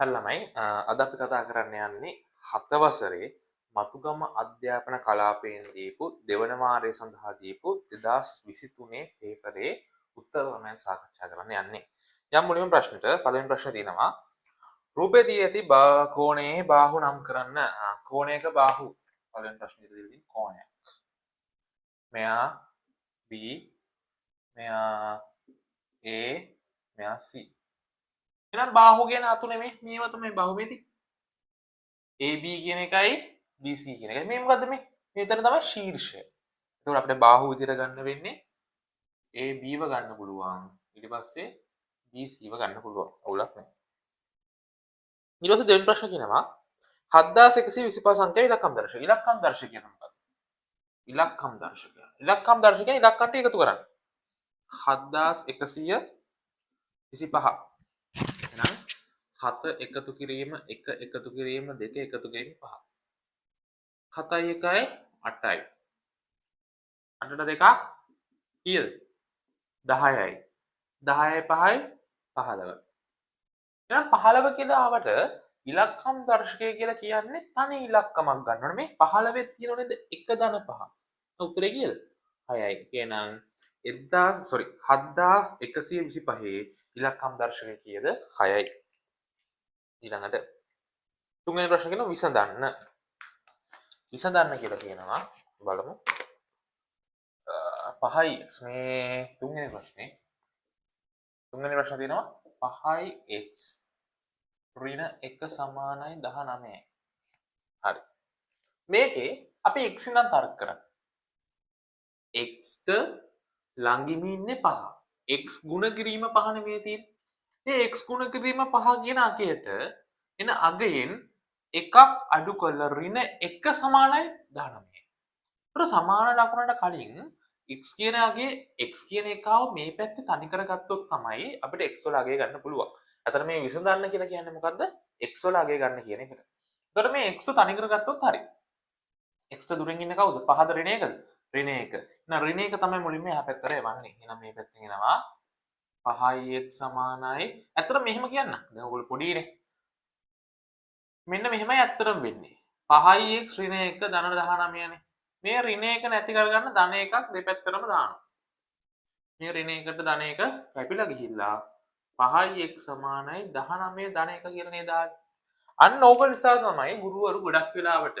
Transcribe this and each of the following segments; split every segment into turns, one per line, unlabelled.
හරි ළමයි, අද අපි කතා කරන්න යන්නේ හත වසරේ මතුගම අධ්‍යාපන කලාපයෙන් දීපු දෙවන වාරය සඳහා දීපු 2023 පේපරේ උත්තර ක්‍රමයන් සාකච්ඡා කරන්න යන්නේ. යම් මුලින්ම ප්‍රශ්නෙට. පළවෙනි ප්‍රශ්නේ තියෙනවා රූපේ දී ඇති කෝණයේ බාහුව නම් කරන්න. කෝණයක බාහුව පළවෙනි ප්‍රශ්නේ දීලා තියෙන කෝණයක්. මෙයා B, මෙයා A, මෙයා C. එහෙනම් බාහුව කියන හතු නෙමෙයි, මේව තමයි බාහුව මේ තියෙන්නේ. AB කියන එකයි BC කියන එකයි. මේ මොකද්ද මේ? මේ තැන තමයි ශීර්ෂය. එතකොට අපිට බාහුව විදිහට ගන්න වෙන්නේ AB ව ගන්න පුළුවන්. ඊට පස්සේ BC ව ගන්න පුළුවන්. අවුලක් නෑ. ඊට පස්සේ දෙවෙනි ප්‍රශ්න කියනවා 7125 සංඛ්‍යාව ඉලක්කම් දර්ශක. ඉලක්කම් දර්ශක කියන්නේ මොකක්ද? ඉලක්කම් දර්ශකය. ඉලක්කම් දර්ශක කියන්නේ ඉලක්කම් ටික එකතු කරන්න. 7125. එහෙනම් 7 එකතු කිරීම 1 එකතු කිරීම 2 එකතු කිරීම 5. 7යි 1යි 8යි. 8ට 2ක් කීයද? 10යි. 10යි 5යි 15. එහෙනම් 15 කියලා ආවට ඉලක්කම් දර්ශකය කියලා කියන්නේ තනි ඉලක්කමක් ගන්න ඕනේ. මේ 15 තියෙනව නේද? 1 ධන 5. උත්තරේ කීයද? 6යි. එහෙනම් එක්දාස් සෝරි 7125 ඉලක්කම් දර්ශකය කීයද? 6යි. ඊළඟට තුන්වෙනි ප්‍රශ්න කියනවා විසඳන්න. විසඳන්න කියලා කියනවා. බලමු. 5යි x මේ තුන්වෙනි ප්‍රශ්නේ. තුන්වෙනි ප්‍රශ්න තියෙනවා 5යි x ඍණ 1 සමානයි 19යි. හරි. මේකේ අපි x ඉඳන් තර්ක කරමු. x ට ළඟින් ඉන්නේ 5. x ගුණ කිරීම 5 නෙමෙයි තියෙන්නේ. මේ x ගුණ කිරීම 5 කියන අගයට එන අගයෙන් එකක් අඩු කරලා ඍණ 1 සමානයි 19යි. ඒතර සමාන ලකුණට කලින් x කියන අගේ x කියන එකව මේ පැත්තේ තනි කරගත්තොත් තමයි අපිට x වල අගය ගන්න පුළුවන්. අතන මේ විසඳන්න කියලා කියන්නේ මොකද්ද? x වල අගය ගන්න කියන එකට. එතකොට මේ x තනි කරගත්තොත් හරි. x ට දුරින් ඉන්නේ කවුද? පහද ඍණ එකද? ඍණ 1. එහෙනම් ඍණ 1 තමයි මුලින්ම එහා පැත්තට එවන්නේ. එහෙනම් මේ පැත්තෙන් එනවා 5යි x සමානයි. ඇත්තටම මෙහෙම කියන්න. දැන් ඔයගොල්ලෝ පොඩිනේ. මෙන්න මෙහෙමයි ඇත්තටම වෙන්නේ. 5යි x ඍණ 1 ධන 19 නේ. මේ ඍණ 1 නැති කරගන්න ධන එකක් දෙපැත්තටම දානවා. මේ ඍණ 1ට ධන 1 කැපිලා ගිහිල්ලා 5යි x සමානයි 19 ධන 1 කියලා නේද ආවේ. අන්න ඕක නිසා තමයි ගුරුවරු ගොඩක් වෙලාවට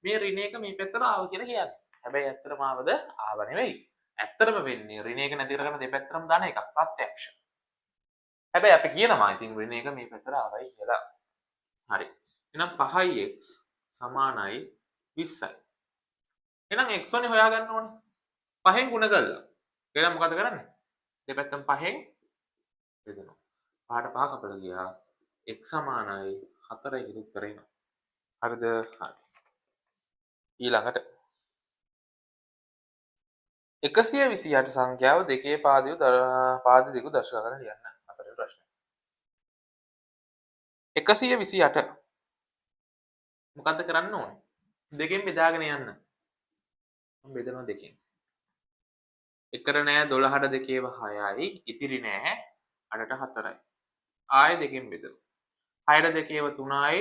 මේ ඍණ 1 මේ පැත්තට ආව කියලා කියන්නේ. හැබැයි ඇත්තටම ආවද? ආව නෙවෙයි. ඇත්තටම වෙන්නේ ඍණ 1 නැති කරගන්න දෙපැත්තටම ධන එකක් ප්‍රත්‍යක්ෂ. හැබැයි අපි කියනවා ඉතින් ඍණ 1 මේ පැත්තට ආවයි කියලා. හරි. එහෙනම් 5යි x සමානයි 20යි. එහෙනම් x වනේ හොයාගන්න ඕනේ. පහෙන් ගුණ කළා. එහෙනම් මොකද කරන්නේ? දෙපැත්තම පහෙන් බෙදනවා. පහට පහ කපලා ගියා. x සමානයි 4 කියලා උත්තර එනවා. හරිද? හරි. ඊළඟට 128 සංඛ්‍යාව දෙකේ පාද දිගු දර්ශක කරලා ලියන්න. හතරවෙනි ප්‍රශ්නය. 128 මොකද්ද කරන්න ඕනේ? දෙකෙන් බෙදාගෙන යන්න. මම බෙදනවා දෙකෙන්. එකට නෑ 12ට දෙකේව 6යි, ඉතිරි නෑ 8ට 4යි. ආයෙ දෙකෙන් බෙදමු. 6ට දෙකේව 3යි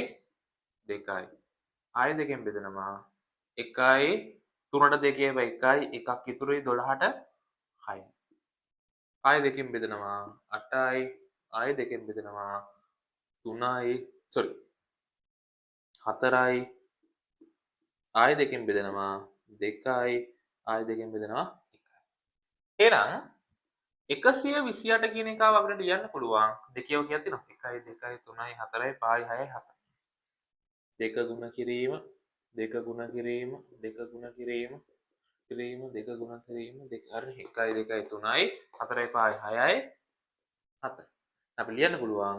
2යි. ආයෙ දෙකෙන් බෙදනවා 1යි, 3ට දෙකේව 1යි, එකක් ඉතුරුයි 12ට 6යි. ආයෙ දෙකෙන් බෙදනවා 8යි, ආයෙ දෙකෙන් බෙදනවා 3යි, සෝරි 4යි, ආයෙ දෙකෙන් බෙදනවා 2යි, ආයෙ දෙකෙන් බෙදනවා 1යි. එහෙනම් 128 කියන එක අපිට ලියන්න පුළුවන්. දෙකේව කීයක් තියෙනවද? 1යි 2යි 3යි 4යි 5යි 6යි 7. දෙක ගුණ කිරීම දෙක ගුණ කිරීම දෙක ගුණ කිරීම කිරීම දෙක ගුණ කිරීම දෙක. හරි, 1යි 2යි 3යි 4යි 5යි 6යි 7. අපි ලියන්න පුළුවන්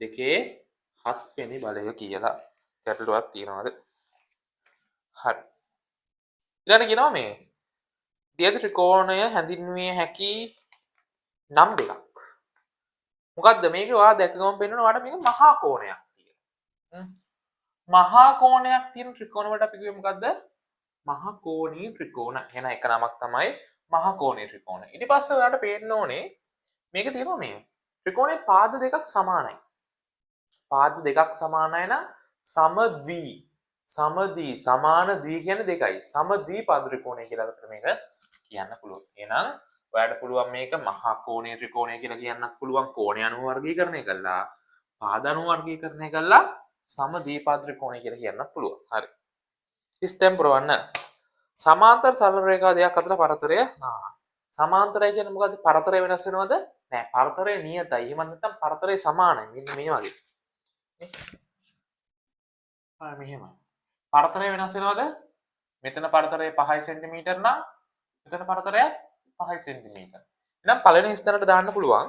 දෙකේ 7 වෙනි බලය කියලා. ගැටලුවක් තියනවද? හරි. ඊළඟට කියනවා මේ දියද ත්‍රිකෝණය හැඳින්විය හැකි නම් දෙකක්. මොකද්ද මේක? ඔයා දැක ගමන් පෙන්වනවා ඔයාට මේක මහා කෝණයක් කියලා. මහා කෝණයක් තියෙන ත්‍රිකෝණ වලට අපි කිව්වේ මොකද්ද? මහා කෝණී ත්‍රිකෝණ. එහෙනම් එක නමක් තමයි මහා කෝණී ත්‍රිකෝණ. ඊට පස්සේ ඔයාලට පේන්න ඕනේ මේක තියෙනවා මේ ත්‍රිකෝණයේ පාද දෙකක් සමානයි. පාද දෙකක් සමානයි නම් සමද්වි, සමද්වි සමාන ද්වි කියන්නේ දෙකයි. සමද්විපාද ත්‍රිකෝණය කියලා අපිට මේක කියන්න පුළුවන්. එහෙනම් ඔයාලට පුළුවන් මේක මහා කෝණීය ත්‍රිකෝණය කියලා කියන්නත් පුළුවන්. කෝණය අනුව වර්ගීකරණය කළා, පාද අනුව වර්ගීකරණය කළා සමද්විපාද ත්‍රිකෝණය කියලා කියන්නත් පුළුවන්. හරි. ඉස්තෙන් පුරවන්න. සමාන්තර සරල රේඛා දෙකක් අතර පරතරය. සමාන්තරයි කියන්නේ මොකද්ද? පරතරය වෙනස් වෙනවද? නෑ. පරතරය නියතයි. එහෙම නැත්නම් පරතරය සමානයි. මෙන්න මේ වගේ. නේ? මෙහෙම. පරතරය වෙනස් වෙනවද? මෙතන පරතරය 5 සෙන්ටිමීටර් නම් මෙතන පරතරයත් 5 සෙන්ටිමීටර්. එහෙනම් පළවෙනි ස්ථානට දාන්න පුළුවන්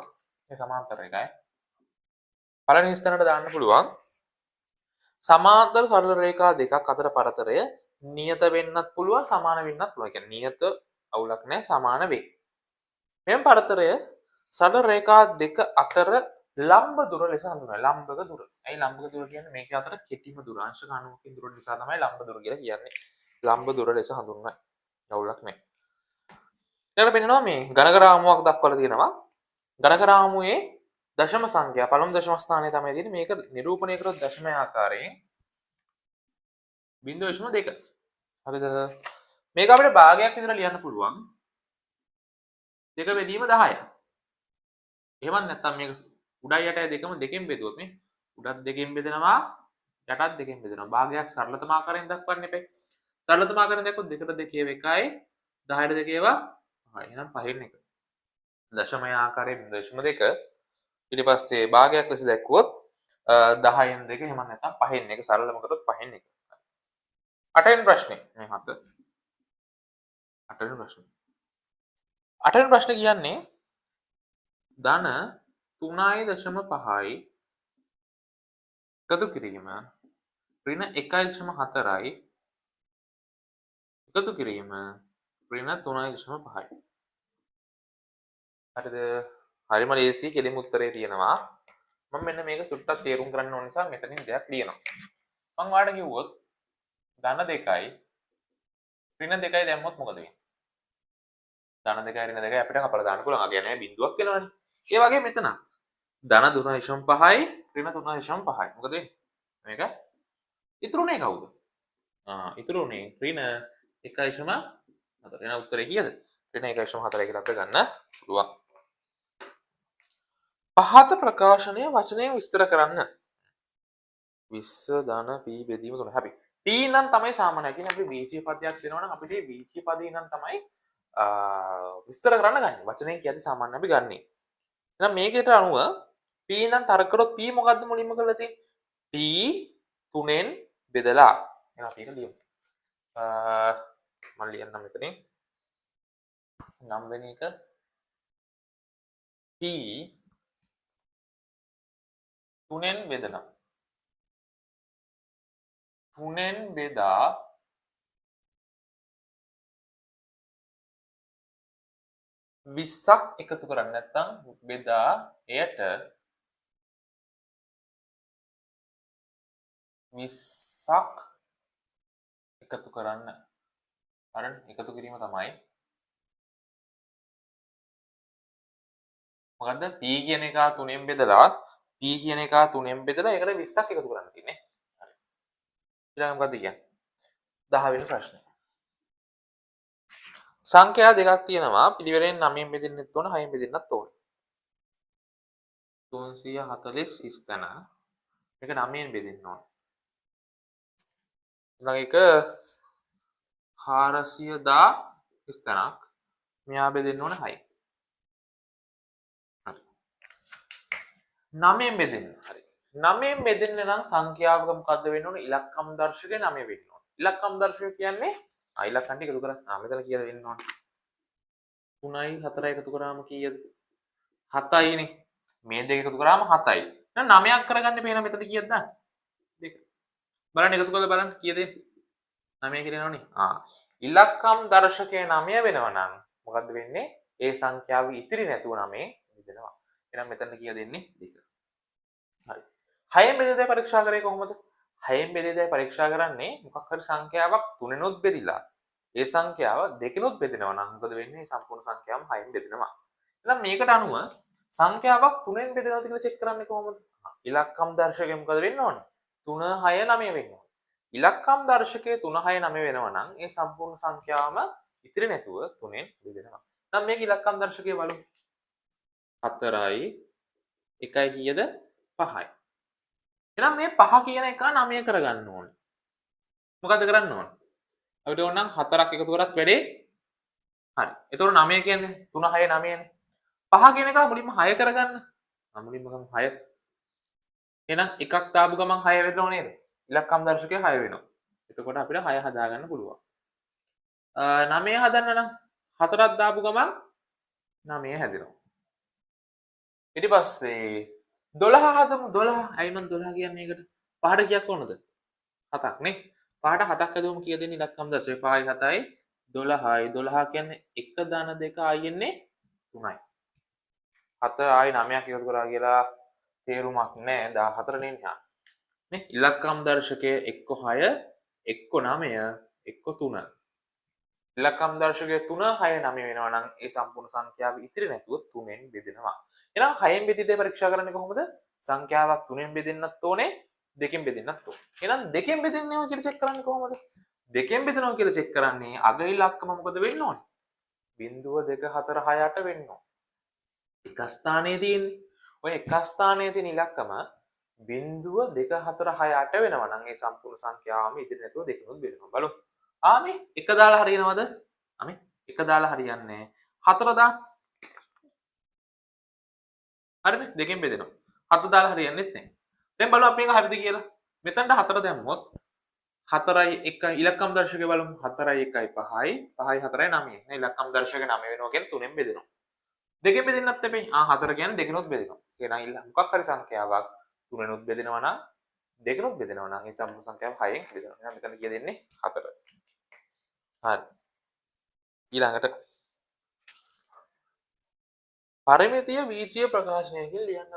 මේ සමාන්තර රේඛායි. පළවෙනි ස්ථානට දාන්න පුළුවන් සමාන්තර සරල රේඛා දෙකක් අතර පරතරය නියත වෙන්නත් පුළුවන්, සමාන වෙන්නත් පුළුවන්. ඒ කියන්නේ නියත අවුලක් නෑ, සමාන වේ. මෙම පරතරය සරල රේඛා දෙක අතර ලම්බ දුර ලෙස හඳුන්වනවා. ලම්බක දුර. ඇයි ලම්බක දුර කියන්නේ? මේක අතර කෙටිම දුර, අංශක 90කින් දුර නිසා තමයි ලම්බ දුර කියලා කියන්නේ. ලම්බ දුර ලෙස හඳුන්වනවා. අවුලක් නෑ. ඊළඟට පෙන්නනවා මේ ගණක රාමුවක් දක්වලා තියෙනවා. ගණක රාමුවේ දශම සංඛ්‍යා පළමු දශම ස්ථානය තමයි තියෙන්නේ. මේක නිරූපණය කරොත් දශම ආකාරයෙන් 0.2. හරිද? මේක අපිට භාගයක් විතර ලියන්න පුළුවන්. දෙක බෙදීම 10. එහෙමත් නැත්නම් මේක උඩයි යටයි දෙකම දෙකෙන් බෙදුවොත් මේ උඩත් දෙකෙන් බෙදෙනවා, යටත් දෙකෙන් බෙදෙනවා. භාගයක් සරලතම ආකාරයෙන් දක්වන්න එපේ. සරලතම ආකාරයෙන් දැක්කොත් දෙකට දෙකේ එකයි, 10ට දෙකේ ඒවා පහයි. එහෙනම් පහෙන් එක. දශමය ආකාරයෙන් 0.2. ඊට පස්සේ භාගයක් ලෙස දැක්වුවොත් 10න් දෙක, එහෙම නැත්නම් පහෙන් එක. සරලම කරොත් පහෙන් එක. අටවෙනි ප්‍රශ්නේ මේ හත. අටවෙනි ප්‍රශ්නේ. අටවෙනි ප්‍රශ්නේ කියන්නේ ධන 3.5යි එකතු කිරීම ඍණ 1.4යි එකතු කිරීම ඍණ 3.5යි. හරිද? හරිම ලේසි, කෙලින්ම උත්තරේ තියෙනවා. මම මෙන්න මේක චුට්ටක් තේරුම් කරන්න ඕන නිසා මෙතනින් දෙයක් ලියනවා. මං ඔයාලට කිව්වොත් ධන 2යි ඍණ 2යි දැම්මොත් මොකද වෙන්නේ? ධන 2යි ඍණ 2යි අපිට කපලා දාන්න පුළුවන්. අගය නෑ, බිඳුවක් වෙනවනේ. ඒ වගේ මෙතන ධන 3.5යි ඍණ 3.5යි. මොකද වෙන්නේ? මේක ඉතුරුනේ කවුද? ඉතුරුනේ ඍණ 1.4. එහෙනම් උත්තරේ කීයද? ඍණ 1.4 කියලා අපිට ගන්න පුළුවන්. පහත ප්‍රකාශනය වචනයෙන් විස්තර කරන්න. 20 ධන p බෙදීම 3. හරි. p නම් තමයි සාමාන්‍ය. කියන්නේ අපි වීචීය පදයක් දෙනවා නම් අපිට මේ වීචීය පදේ නම් තමයි විස්තර කරන්න ගන්න. වචනයෙන් කියද්දි සාමාන්‍ය අපි ගන්නෙ. එහෙනම් මේකට අනුව p නම් තර්ක කරොත් p මොකද්ද මුලින්ම කරලා තියෙන්නේ? p 3ෙන් බෙදලා. එහෙනම් අපි ඒක ලියමු. මම ලියන්නම් මෙතනින්. නම් වෙන එක p 3ෙන් බෙදනවා. 3ෙන් බෙදා 20ක් එකතු කරන්න නැත්නම් බෙදා එයට 20ක් එකතු කරන්න. හරිනේ, එකතු කිරීම තමයි මොකද්ද? p කියන එක 3ෙන් බෙදලා p කියන එක 3ෙන් බෙදලා ඒකට 20ක් එකතු කරන්න තියෙන්නේ. හරි. ඊළඟ මොකද්ද කියන්නේ? 10 වෙනි ප්‍රශ්නේ. සංඛ්‍යා දෙකක් තියෙනවා. පිළිවෙලෙන් 9න් බෙදෙන්නෙත් ඕන, 6න් බෙදෙන්නත් ඕන. 340 ස්තන මේක 9න් බෙදෙන්න ඕන. ඊළඟ එක 410 ස්තනක් මෙයා බෙදෙන්න ඕන 6න්. හරි. 9න් බෙදෙන්න. හරි. 9න් බෙදෙන්න නම් සංඛ්‍යාවක මොකද්ද වෙන්න ඕන? ඉලක්කම් දර්ශකය 9 වෙන්න ඕන. ඉලක්කම් දර්ශකය කියන්නේ ඉලක්කම් ටික එකතු කරා. මෙතන කීයද වෙන්න ඕන? 3යි 4යි එකතු කරාම කීයද? 7යිනේ. මේ දෙක එකතු කරාම 7යි. එහෙනම් 9ක් කරගන්න පේන මෙතන කීයද දාන්න? 2. බලන්න එකතු කරලා බලන්න කීයද එන්නේ? 9 කියලා එනවනේ. ඉලක්කම් දර්ශකය 9 වෙනවා නම් මොකද්ද වෙන්නේ? ඒ සංඛ්‍යාව ඉතිරි නැතුව 9 බෙදෙනවා. එහෙනම් මෙතන කීයද එන්නේ? 2. හරි. 6න් බෙදෙද්දී පරීක්ෂා කරේ කොහොමද? 6න් බෙදෙද්දී පරීක්ෂා කරන්නේ මොකක් හරි සංඛ්‍යාවක් 3නුත් බෙදිලා ඒ සංඛ්‍යාව 2නුත් බෙදෙනවා නම් මොකද වෙන්නේ? මේ සම්පූර්ණ සංඛ්‍යාවම 6න් බෙදෙනවා. එහෙනම් මේකට අනුව සංඛ්‍යාවක් 3න් බෙදෙනවද කියලා චෙක් කරන්නේ කොහොමද? ඉලක්කම් දර්ශකය මොකද වෙන්න ඕන? 3 6 9 වෙන්න ඕන. ඉලක්කම් දර්ශකය 3 6 9 වෙනවා නම් ඒ සම්පූර්ණ සංඛ්‍යාවම ඉතිරි නැතුව 3න් බෙදෙනවා. දැන් මේක ඉලක්කම් දර්ශකය බලමු. 4යි 1යි කීයද? 5යි. එහෙනම් මේ 5 කියන එක 9 කරගන්න ඕනේ. මොකද්ද කරන්න ඕන? අපිට ඕන නම් 4ක් එකතු කරත් වැඩේ හරි. එතකොට 9 කියන්නේ 3 6 9 නේ. 5 කියන එක මුලින්ම 6 කරගන්න. මුලින්ම ගමු 6. එහෙනම් එකක් දාපු ගමන් 6 වෙනව නේද? ඉලක්කම් දර්ශකය 6 වෙනවා. එතකොට අපිට 6 හදාගන්න පුළුවන්. 9 හදන්න නම් 4ක් දාපු ගමන් 9 හැදෙනවා. ඊට පස්සේ 12 හදමු. 12. ඇයි මං 12 කියන්නේ ඒකට? පහට කීයක් ඕනද? 7ක් නේ. පහට 7ක් හදුවම කීය දෙන්නේ ඉලක්කම් දර්ශකය? 5යි 7යි 12යි. 12 කියන්නේ 1 ධන 2 ආයි එන්නේ 3යි. 7 ආයි 9ක් එකතු කරා කියලා තේරුමක් නෑ. 14 නේ නේ. ඉලක්කම් දර්ශකය එක්ක 6 එක්ක 9 එක්ක 3. ඉලක්කම් දර්ශකය 3 6 9 වෙනවා නම් ඒ සම්පූර්ණ සංඛ්‍යාව ඉතිරි නැතුව 3න් බෙදෙනවා. එහෙනම් 6න් බෙදිද්දී පරීක්ෂා කරන්නේ කොහොමද? සංඛ්‍යාවක් 3න් බෙදෙන්නත් ඕනේ, 2න් බෙදෙන්නත් ඕනේ. එහෙනම් 2න් බෙදෙන්නේව කියලා චෙක් කරන්නේ කොහොමද? 2න් බෙදෙනවා කියලා චෙක් කරන්නේ අග ඉලක්කම මොකද වෙන්න ඕනේ? 0 2 4 6 8 වෙන්න ඕනේ. එක ස්ථානයේ තියෙන්නේ. ඔය එක ස්ථානයේ තියෙන ඉලක්කම 0 2 4 6 8 වෙනවා නම් ඒ සම්පූර්ණ සංඛ්‍යාවම ඉතිරි නැතුව දෙකනොත් බෙදෙනවා. බලමු. මේ එක දාලා හරියනවද? මේ එක දාලා හරියන්නේ නැහැ. 4 දාන්න. හරිනේ, දෙකෙන් බෙදෙනවා. 7 දාලා හරියන්නේත් නැහැ. දැන් බලමු අපි එක හරිද කියලා. මෙතනට 4 දැම්මොත් 4යි 1යි ඉලක්කම් දර්ශකය බලමු. 4යි 1යි 5යි 5යි 4යි 9යි. නේ ඉලක්කම් දර්ශකය 9 වෙනවා කියන්නේ 3න් බෙදෙනවා. දෙකෙන් බෙදෙන්නත් එපේ. 4 කියන්නේ දෙකනොත් බෙදෙනවා. එහෙනම් මොකක් හරි සංඛ්‍යාවක් 3නොත් බෙදෙනවා නම් දෙකනොත් බෙදෙනවා නම් ඒ සම්පූර්ණ සංඛ්‍යාව 6න් බෙදෙනවා. එහෙනම් මෙතන කිය දෙන්නේ 4. හරි. ඊළඟට පරිමිතිය වීචීය ප්‍රකාශනය කියලා ලියන්න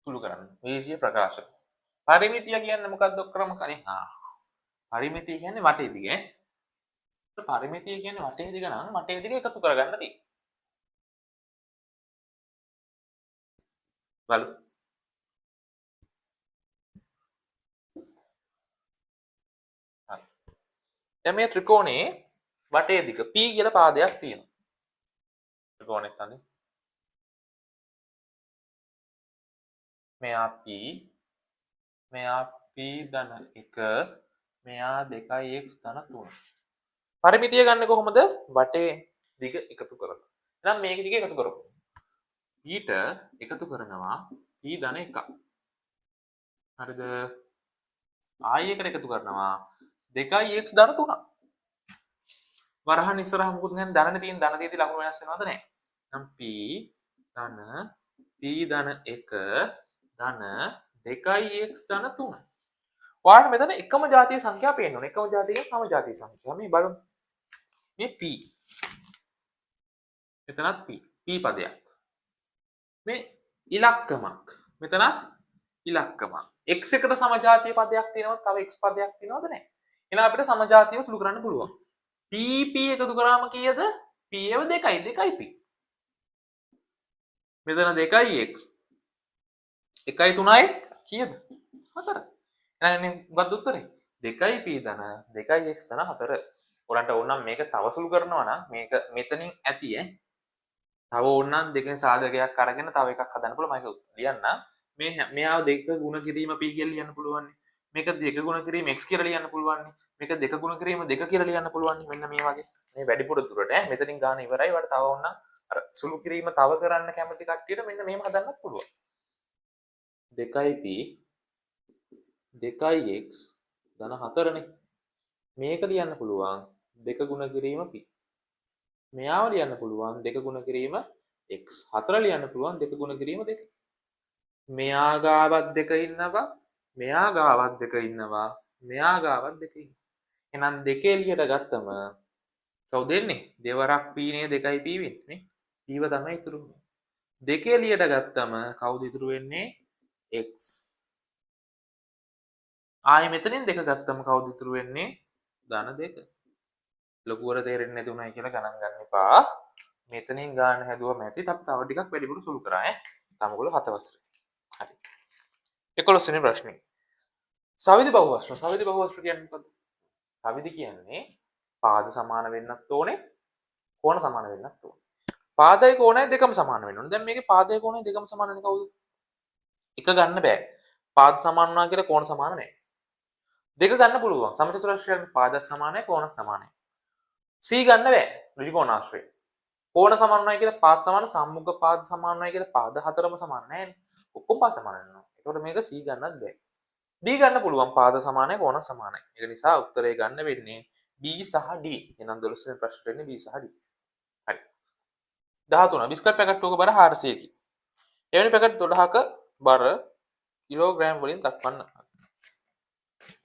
සුළු කරන්න. වීචීය ප්‍රකාශන. පරිමිතිය කියන්නේ මොකක්ද ඔක්කොම කනේ? පරිමිතිය කියන්නේ වටේ දිග ඈ. පරිමිතිය කියන්නේ වටේ දිග නම් වටේ දිග එකතු කරගන්න තියෙන්නේ. බලමු. හරි. දැන් මේ ත්‍රිකෝණයේ වටේ දිග P කියලා පාදයක් තියෙනවා. ත්‍රිකෝණෙත් අනේ. මෙයා P, මෙයා P ධන 1, මෙයා 2x ධන 3. පරිමිතිය ගන්න කොහොමද? වටේ දිග එකතු කරලා. එහෙනම් මේක දිග එකතු කරමු. Pට එකතු කරනවා P ධන 1. හරිද? ආයි එකට එකතු කරනවා 2x ධන 3. වරහන් ඉස්සරහ මොකුත් නැහැ, ධනනේ තියෙන, ධන තියෙදි ලකුණු වෙනස් වෙනවද නැහැ. එහෙනම් P ධන P ධන 1 ධන 2x ධන 3. ඔයාලට මෙතන එකම ජාතිය සංඛ්‍යා පේන්න ඕනේ. එකම ජාතිය කියන්නේ සම ජාතිය සංඛ්‍යා. මේ බලමු. මේ P. මෙතනත් P. P පදයක්. මේ ඉලක්කමක්. මෙතනත් ඉලක්කමක්. x එකට සමජාතීය පදයක් තියෙනවද? තව x පදයක් තියෙනවද? නැහැ. එහෙනම් අපිට සමජාතීයව සුළු කරන්න පුළුවන්. P P එකතු කරාම කීයද? P ඒව 2යි 2යි P. මෙතන 2යි x. 1යි 3යි කීයද? 4. එහෙනම් එන්නේ මොකද්ද උත්තරේ? 2යි P ධන 2යි x ධන 4. ඔයාලන්ට ඕන නම් මේක තව සුළු කරනවා නම් මේක මෙතනින් ඇති ඈ. තව ඕන නම් දෙකෙන් සාධකයක් අරගෙන තව එකක් හදන්න පුළුවන්. මම ඒක ලියන්න. මේ මෙයාව දෙක ගුණ කිරීම P කියලා ලියන්න පුළුවන්. මේක දෙක ගුණ කිරීම x කියලා ලියන්න පුළුවන්. මේක දෙක ගුණ කිරීම 2 කියලා ලියන්න පුළුවන්. මෙන්න මේ වගේ. මේ වැඩිපුර දුරට ඈ. මෙතනින් ගාන ඉවරයි. ඔයාලට තව ඕන නම් අර සුළු කිරීම තව කරන්න කැමති කට්ටියට මෙන්න මෙහෙම හදන්නත් පුළුවන්. 2යි P 2යි x ධන 4නේ. මේක ලියන්න පුළුවන් දෙක ගුණ කිරීම P. මෙයාව ලියන්න පුළුවන් දෙක ගුණ කිරීම x. 4 ලියන්න පුළුවන් දෙක ගුණ කිරීම 2. මෙයා ගාවත් දෙක ඉන්නවා, මෙයා ගාවත් දෙක ඉන්නවා, මෙයා ගාවත් දෙක ඉන්නවා. එහෙනම් දෙක එළියට ගත්තම කවුද එන්නේ? දෙවරක් P නේ 2යි P වෙන්නේ නේ. P ව තමයි ඉතුරු වෙන්නේ. දෙක එළියට ගත්තම කවුද ඉතුරු වෙන්නේ? x. ආයෙ මෙතනින් දෙක ගත්තම කවුද ඉතුරු වෙන්නේ? ධන 2. ලොකුවර තේරෙන්නේ නැති උනායි කියලා ගණන් ගන්න එපා. මෙතනින් ගාන හැදුවම ඇති. අපි තව ටිකක් වැඩිපුර සුළු කරා ඈ. තාම ඔයගොල්ලෝ 7 වසරේ. හරි. 11 වෙනි ප්‍රශ්නේ. සවිදි බහුවස්ත්‍ර. සවිදි බහුවස්ත්‍ර කියන්නේ මොකද්ද? සවිදි කියන්නේ පාද සමාන වෙන්නත් ඕනේ, කෝණ සමාන වෙන්නත් ඕනේ. පාදයි කෝණයි දෙකම සමාන වෙන්න ඕනේ. දැන් මේකේ පාදයි කෝණයි දෙකම සමාන වෙන්නේ කවුද? එක ගන්න බෑ. පාද සමාන වුණා කියලා කෝණ සමාන නෑ. දෙක ගන්න පුළුවන්. සමචතුරස්‍රයෙන් පාද සමානයි කෝණත් සමානයි. C ගන්න බෑ. ඍජුකෝණාශ්‍රය. කෝණ සමාන වුණා කියලා පාද සමාන, සම්මුඛ පාද සමාන වුණා කියලා පාද හතරම සමාන නෑනේ. ඔක්කොම පාද සමාන වෙනවා. ඒතකොට මේක C ගන්නත් බෑ. D ගන්න පුළුවන්. පාද සමානයි කෝණ සමානයි. ඒක නිසා උත්තරේ ගන්න වෙන්නේ B සහ D. එහෙනම් 12 වෙනි ප්‍රශ්නෙට වෙන්නේ B සහ D. හරි. 13 බිස්කට් පැකට්ටුවක බර 400කි. එවැනි පැකට් 12ක බර කිලෝග්‍රෑම් වලින් දක්වන්න.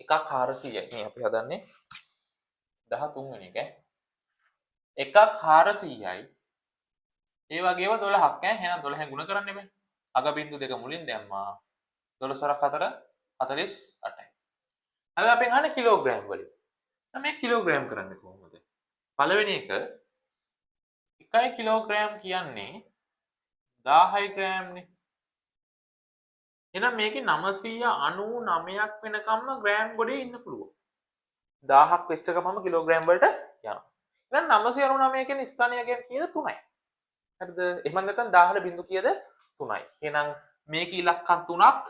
එකක් 400යි. මේ අපි හදන්නේ 13 වෙනි එක ඈ. එකක් 400යි. ඒ වගේම 12ක් ඈ. එහෙනම් 12 ගුණ කරන්න එපා. අග බිංදු දෙක මුලින් දැම්මා. 12 සරක් 4 48යි. හැබැයි අපෙන් අහන්නේ කිලෝග්‍රෑම් වලින්. දැන් මේ කිලෝග්‍රෑම් කරන්නේ කොහොමද? පළවෙනි එක 1 කිලෝග්‍රෑම් කියන්නේ 1000 ග්‍රෑම් නේ. එහෙනම් මේකේ 999ක් වෙනකම්ම ග්‍රෑම් ගොඩේ ඉන්න පුළුවන්. 1000ක් වෙච්ච ගමන්ම කිලෝග්‍රෑම් වලට යනවා. එහෙනම් 999 කියන්නේ ස්ථානීය අගයන් කීයද? 3යි. හරිද? එහෙම නැත්නම් 1000 බිංදු කීයද? 3යි. එහෙනම් මේක ඉලක්කම් 3ක්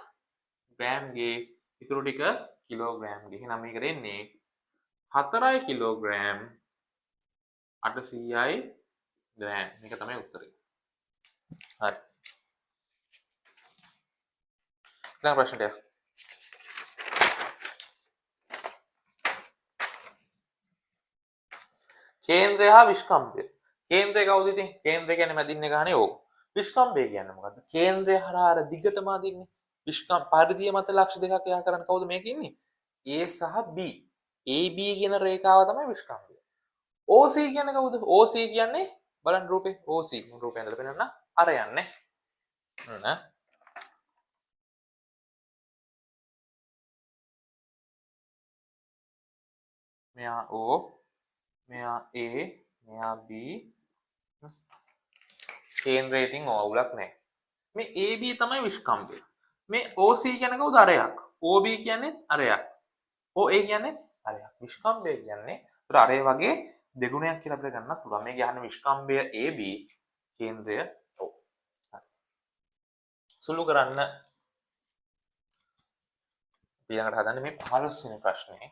ග්‍රෑම් ගේ, ඉතුරු ටික කිලෝග්‍රෑම් ගේ. එහෙනම් මේකට එන්නේ 4 කිලෝග්‍රෑම් 800යි ග්‍රෑම්. මේක තමයි උත්තරේ. හරි. ඊළඟ ප්‍රශ්නට යමු. කේන්ද්‍රය හා විෂ්කම්භය. කේන්ද්‍රය කවුද ඉතින්? කේන්ද්‍රය කියන්නේ මැදින් එක අහන්නේ ඕක. විෂ්කම්භය කියන්නේ මොකද්ද? කේන්ද්‍රය හරහා අර දිගටම අදින්නේ. විෂ්කම් පරිධිය මත ලක්ෂ දෙකක් එහා කරන්න කවුද මේක ඉන්නේ? A සහ B. AB කියන රේඛාව තමයි විෂ්කම්භය. OC කියන්නේ කවුද? OC කියන්නේ බලන්න රූපේ. OC මම රූපේ ඇඳලා පෙන්නන්න. අර යන්නේ. නෑ. මෙයා O, මෙයා A, මෙයා B. කේන්ද්‍රයේ ඉතින් අවුලක් නෑ. මේ AB තමයි විෂ්කම්භය. මේ OC කියන්නේ කවුද? අරයක්. OB කියන්නේ අරයක්. OA කියන්නේ අරයක්. විෂ්කම්භය කියන්නේ ඒතර අරේ වගේ දෙගුණයක් කියලා අපිට ගන්නත් පුළුවන්. මේ කියන්නේ විෂ්කම්භය AB, කේන්ද්‍රය O. හරි. සුළු කරන්න. ඊළඟට හදන්නේ මේ 15 වෙනි ප්‍රශ්නේ.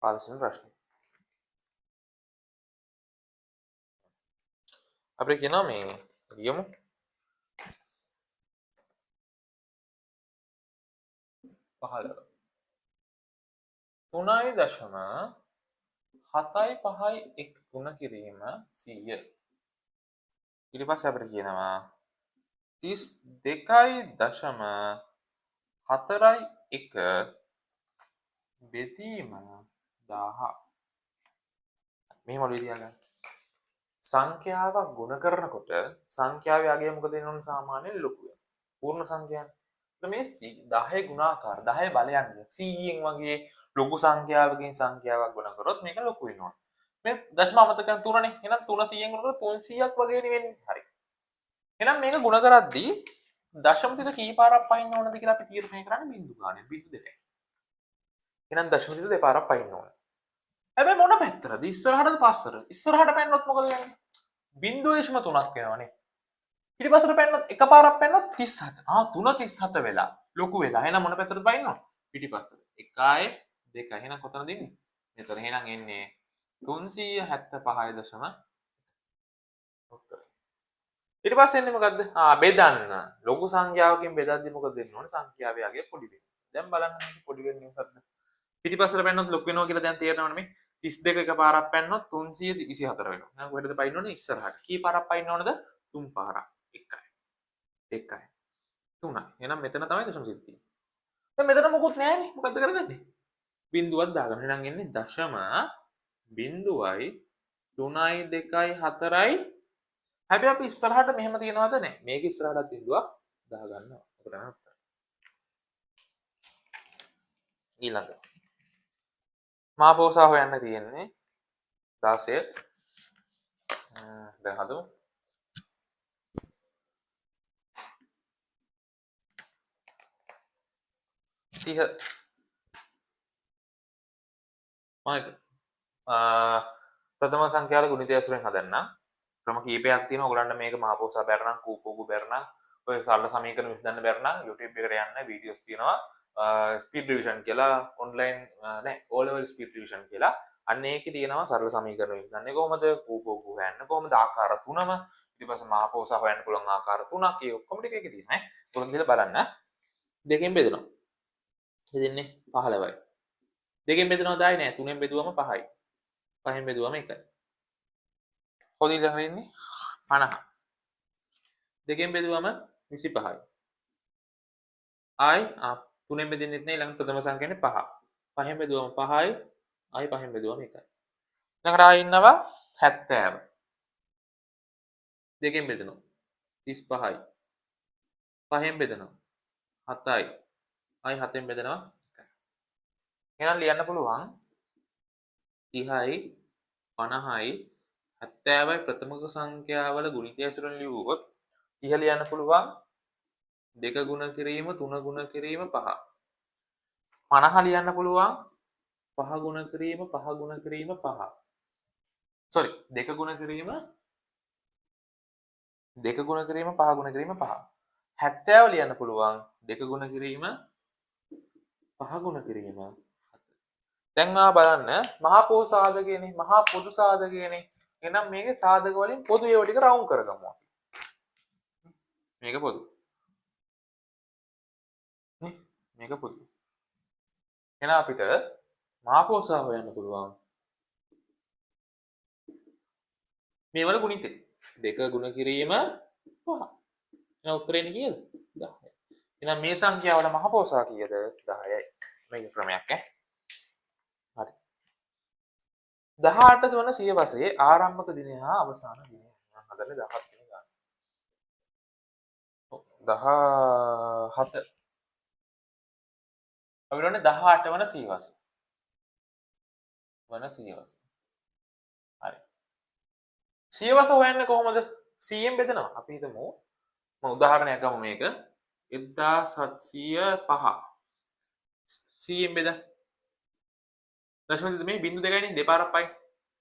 15 වෙනි ප්‍රශ්නේ. අපිට කියනවා මේ ලියමු. 15. 3.7 5 1 ගුණ කිරීම 100. ඊට පස්සේ අපිට කියනවා 32.4 1 බෙදීම 1000. මෙහෙම ඔළුවේ තියාගන්න. සංඛ්‍යාවක් ගුණ කරනකොට සංඛ්‍යාවේ අගය මොකද වෙන්න ඕන? සාමාන්‍යයෙන් ලොකු වෙනවා. පූර්ණ සංඛ්‍යාවනේ. එතකොට මේ 10 ගුණාකාර 10 බලයන් 100න් වගේ ලොකු සංඛ්‍යාවකින් සංඛ්‍යාවක් ගුණ කරොත් මේක ලොකු වෙනවා. මේ දශම අමතක කරන 3නේ. එහෙනම් 3 100න් ගුණ කරොත් 300ක් වගේ නේ වෙන්නේ. හරි. එහෙනම් මේක ගුණ කරද්දී දශම තිත කී පාරක් පයින්න ඕනද කියලා අපි තීරණය කරන්නේ බිංදු ගානේ. බිංදු දෙකයි. එහෙනම් දශම තිත දෙපාරක් පයින්න ඕන. හැබැයි මොන පැත්තටද? ඉස්සරහටද පස්සටද? ඉස්සරහට පැන්නොත් මොකද වෙන්නේ? 0.3ක් වෙනවනේ. පිටිපස්සට පැන්නොත් එකපාරක් පැන්නොත් 37. 3 37 වෙලා ලොකු වෙලා. එහෙනම් මොන පැත්තටද පයින්න ඕන? පිටිපස්සට. 1 2. එහෙනම් කොතනද ඉන්නේ? මෙතන. එහෙනම් එන්නේ 375 දශම උත්තර. ඊට පස්සේ එන්නේ මොකද්ද? බෙදන්න. ලොකු සංඛ්‍යාවකින් බෙදද්දි මොකද වෙන්න ඕනේ? සංඛ්‍යාවේ අගය පොඩි වෙන්න. දැන් බලන්න මේක පොඩි වෙන්නේ මොකද්ද? පිටිපස්සට පැන්නොත් ලොකු වෙනවා කියලා දැන් තේරෙනවනේ මේ. 32 එකපාරක් පැන්නොත් 324 වෙනවා. එහෙනම් කොහෙටද පයින්න ඕනේ? ඉස්සරහට. කී පාරක් පයින්න ඕනද? 3 පාරක්. 1යි 2යි 3යි. එහෙනම් මෙතන තමයි දශම සිත තියෙන්නේ. දැන් මෙතන මොකුත් නෑනේ. මොකද්ද කරගන්නේ? බිංදුවක් දාගන්න. එහෙනම් එන්නේ දශම බිංදුවයි 3යි 2යි 4යි. හැබැයි අපි ඉස්සරහට මෙහෙම තියනවද? නෑ. මේක ඉස්සරහටත් බිංදුවක් දාගන්නවා. ඔක තමයි උත්තර. ඊළඟ මාපෝසා හොයන්න තියෙන්නේ 16. දැන් හදමු. 30 මම ප්‍රථම සංඛ්‍යාවල ගුණිතය ඇසුරෙන් හදන්න. ක්‍රම කීපයක් තියෙනවා. ඔයගොල්ලන්ට මේක මහපෝසා බැරි නම්, කූපෝගු බැරි නම්, ඔය සරල සමීකරණ විසඳන්න බැරි නම් YouTube එකට යන්න වීඩියෝස් තියෙනවා. ස්පීඩ් රිවිෂන් කියලා ඔන්ලයින් නෑ O level speed revision කියලා. අන්න ඒකේ තියෙනවා සරල සමීකරණ විසඳන්නේ කොහොමද, කූපෝගු හොයන්න කොහොමද, ආකාර තුනම, ඊට පස්සේ මහපෝසා හොයන්න පුළුවන් ආකාර තුනක්, ඒ ඔක්කොම ටික ඒකේ තියෙනවා ඈ. ඔයගොල්ලෝ ගිහලා බලන්න. දෙකෙන් බෙදෙනවා. බෙදෙන්නේ 15යි. දෙකෙන් බෙදෙනවා 10 නෑ, තුනෙන් බෙදුවම 5යි. පහෙන් බෙදුවම 1යි. කොහොමද ඊළඟට එන්නේ? 50. දෙකෙන් බෙදුවම 25යි. ආයි තුනෙන් බෙදෙන්නෙත් නෑ, ඊළඟ ප්‍රථම සංඛ්‍යාවනේ 5. පහෙන් බෙදුවම 5යි, ආයි පහෙන් බෙදුවම 1යි. ඊළඟට ආයි ඉන්නවා 70. දෙකෙන් බෙදෙනවා 35යි. පහෙන් බෙදෙනවා 7යි. ආයි හතෙන් බෙදෙනවා 1යි. එහෙනම් ලියන්න පුළුවන් 30යි 50යි 70යි ප්‍රථමක සංඛ්‍යාවල ගුණිතය ඇසුරෙන් ලියුවොත් 30 ලියන්න පුළුවන් 2 ගුණ කිරීම 3 ගුණ කිරීම 5. 50 ලියන්න පුළුවන් 5 ගුණ කිරීම 5 ගුණ කිරීම 5. සෝරි 2 ගුණ කිරීම 2 ගුණ කිරීම 5 ගුණ කිරීම 5. 70 ලියන්න පුළුවන් 2 ගුණ කිරීම 5 ගුණ කිරීම 7. දැන් ආ බලන්න මහා පොහු සාධකයනේ, මහා පොදු සාධකයනේ. එහෙනම් මේකේ සාධක වලින් පොදු ඒවා ටික රවුම් කරගමු අපි. මේක පොදු. නේ මේක පොදු. එහෙනම් අපිට මහා පොහු හොයන්න පුළුවන් මේ වල ගුණිතය 2 ගුණ කිරීම 5. එහෙනම් උත්තරේ එන්නේ කීයද? 10. එහෙනම් මේ සංඛ්‍යාවල මහ පොහොසා කීයද? 10යි. මේක ක්‍රමයක් ඈ. හරි. 18 වන සියවසේ ආරම්භක දිනය හා අවසාන දිනය. මම හදන්නේ 17 වෙනි ගාන. ඔව් 17. අපිට ඕනේ 18 වන සියවස. වන සියවස. හරි. සියවස හොයන්නේ කොහොමද? 100න් බෙදනවා. අපි හිතමු මම උදාහරණයක් ගමු මේක. 1705. 100න් බෙදා. දශම දෙක මේ බිංදු දෙකයි නේ, දෙපාරක් පයි.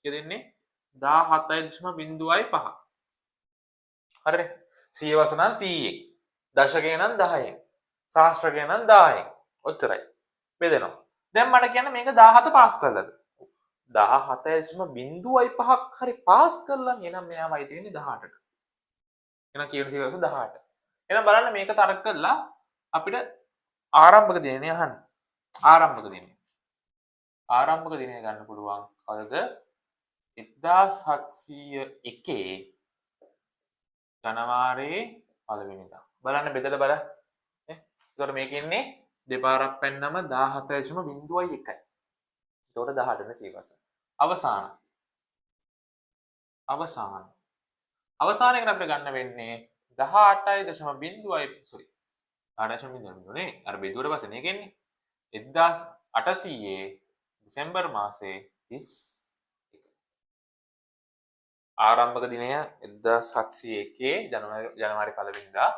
කිය දෙන්නේ 17.05. හරිනේ. සියවස නම් 100න්. දශකය නම් 10න්. සහස්‍රකය නම් 10න්. ඔච්චරයි. බෙදෙනවා. දැන් මට කියන්න මේක 17 පාස් කරලාද? 17.05ක් හරි පාස් කරලා එහෙනම් මෙයාම අයිති වෙන්නේ 18ට. එහෙනම් කියන සියවස 18. එහෙනම් බලන්න මේක තරක කරලා අපිට ආරම්භක දිනය අහන්න. ආරම්භක දිනය. ආරම්භක දිනය ගන්න පුළුවන් කවදද? 1701 ජනවාරි පළවෙනිදා. බලන්න බෙදලා බලන්න. නේ? එතකොට මේක ඉන්නේ දෙපාරක් පැන්නම 17.01යි. එතකොට 18 වෙනි සියවස. අවසාන. අවසාන. අවසාන එකට අපිට ගන්න වෙන්නේ 18.0 සෝරි 18.0 නේ. අර බෙදුවට පස්සේ මේක එන්නේ 1800 දෙසැම්බර් මාසේ 31. ආරම්භක දිනය 1701 ජනවාරි පළවෙනිදා.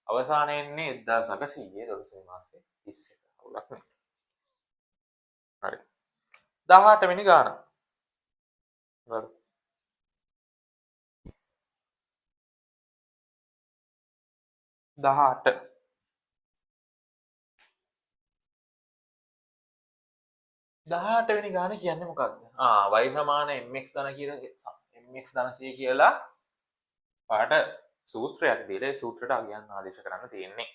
අවසානය එන්නේ 1800 දොළොස්වෙනි මාසේ 31. අවුලක් නෑ. හරි. 18 වෙනි ගාන. බලමු. 18. 18 වෙනි ගාන කියන්නේ මොකක්ද? y සමාන mx ධන කියලා mx ධන c කියලා පාට සූත්‍රයක් දීලා ඒ සූත්‍රයට අගයන් ආදේශ කරන්න තියෙන්නේ.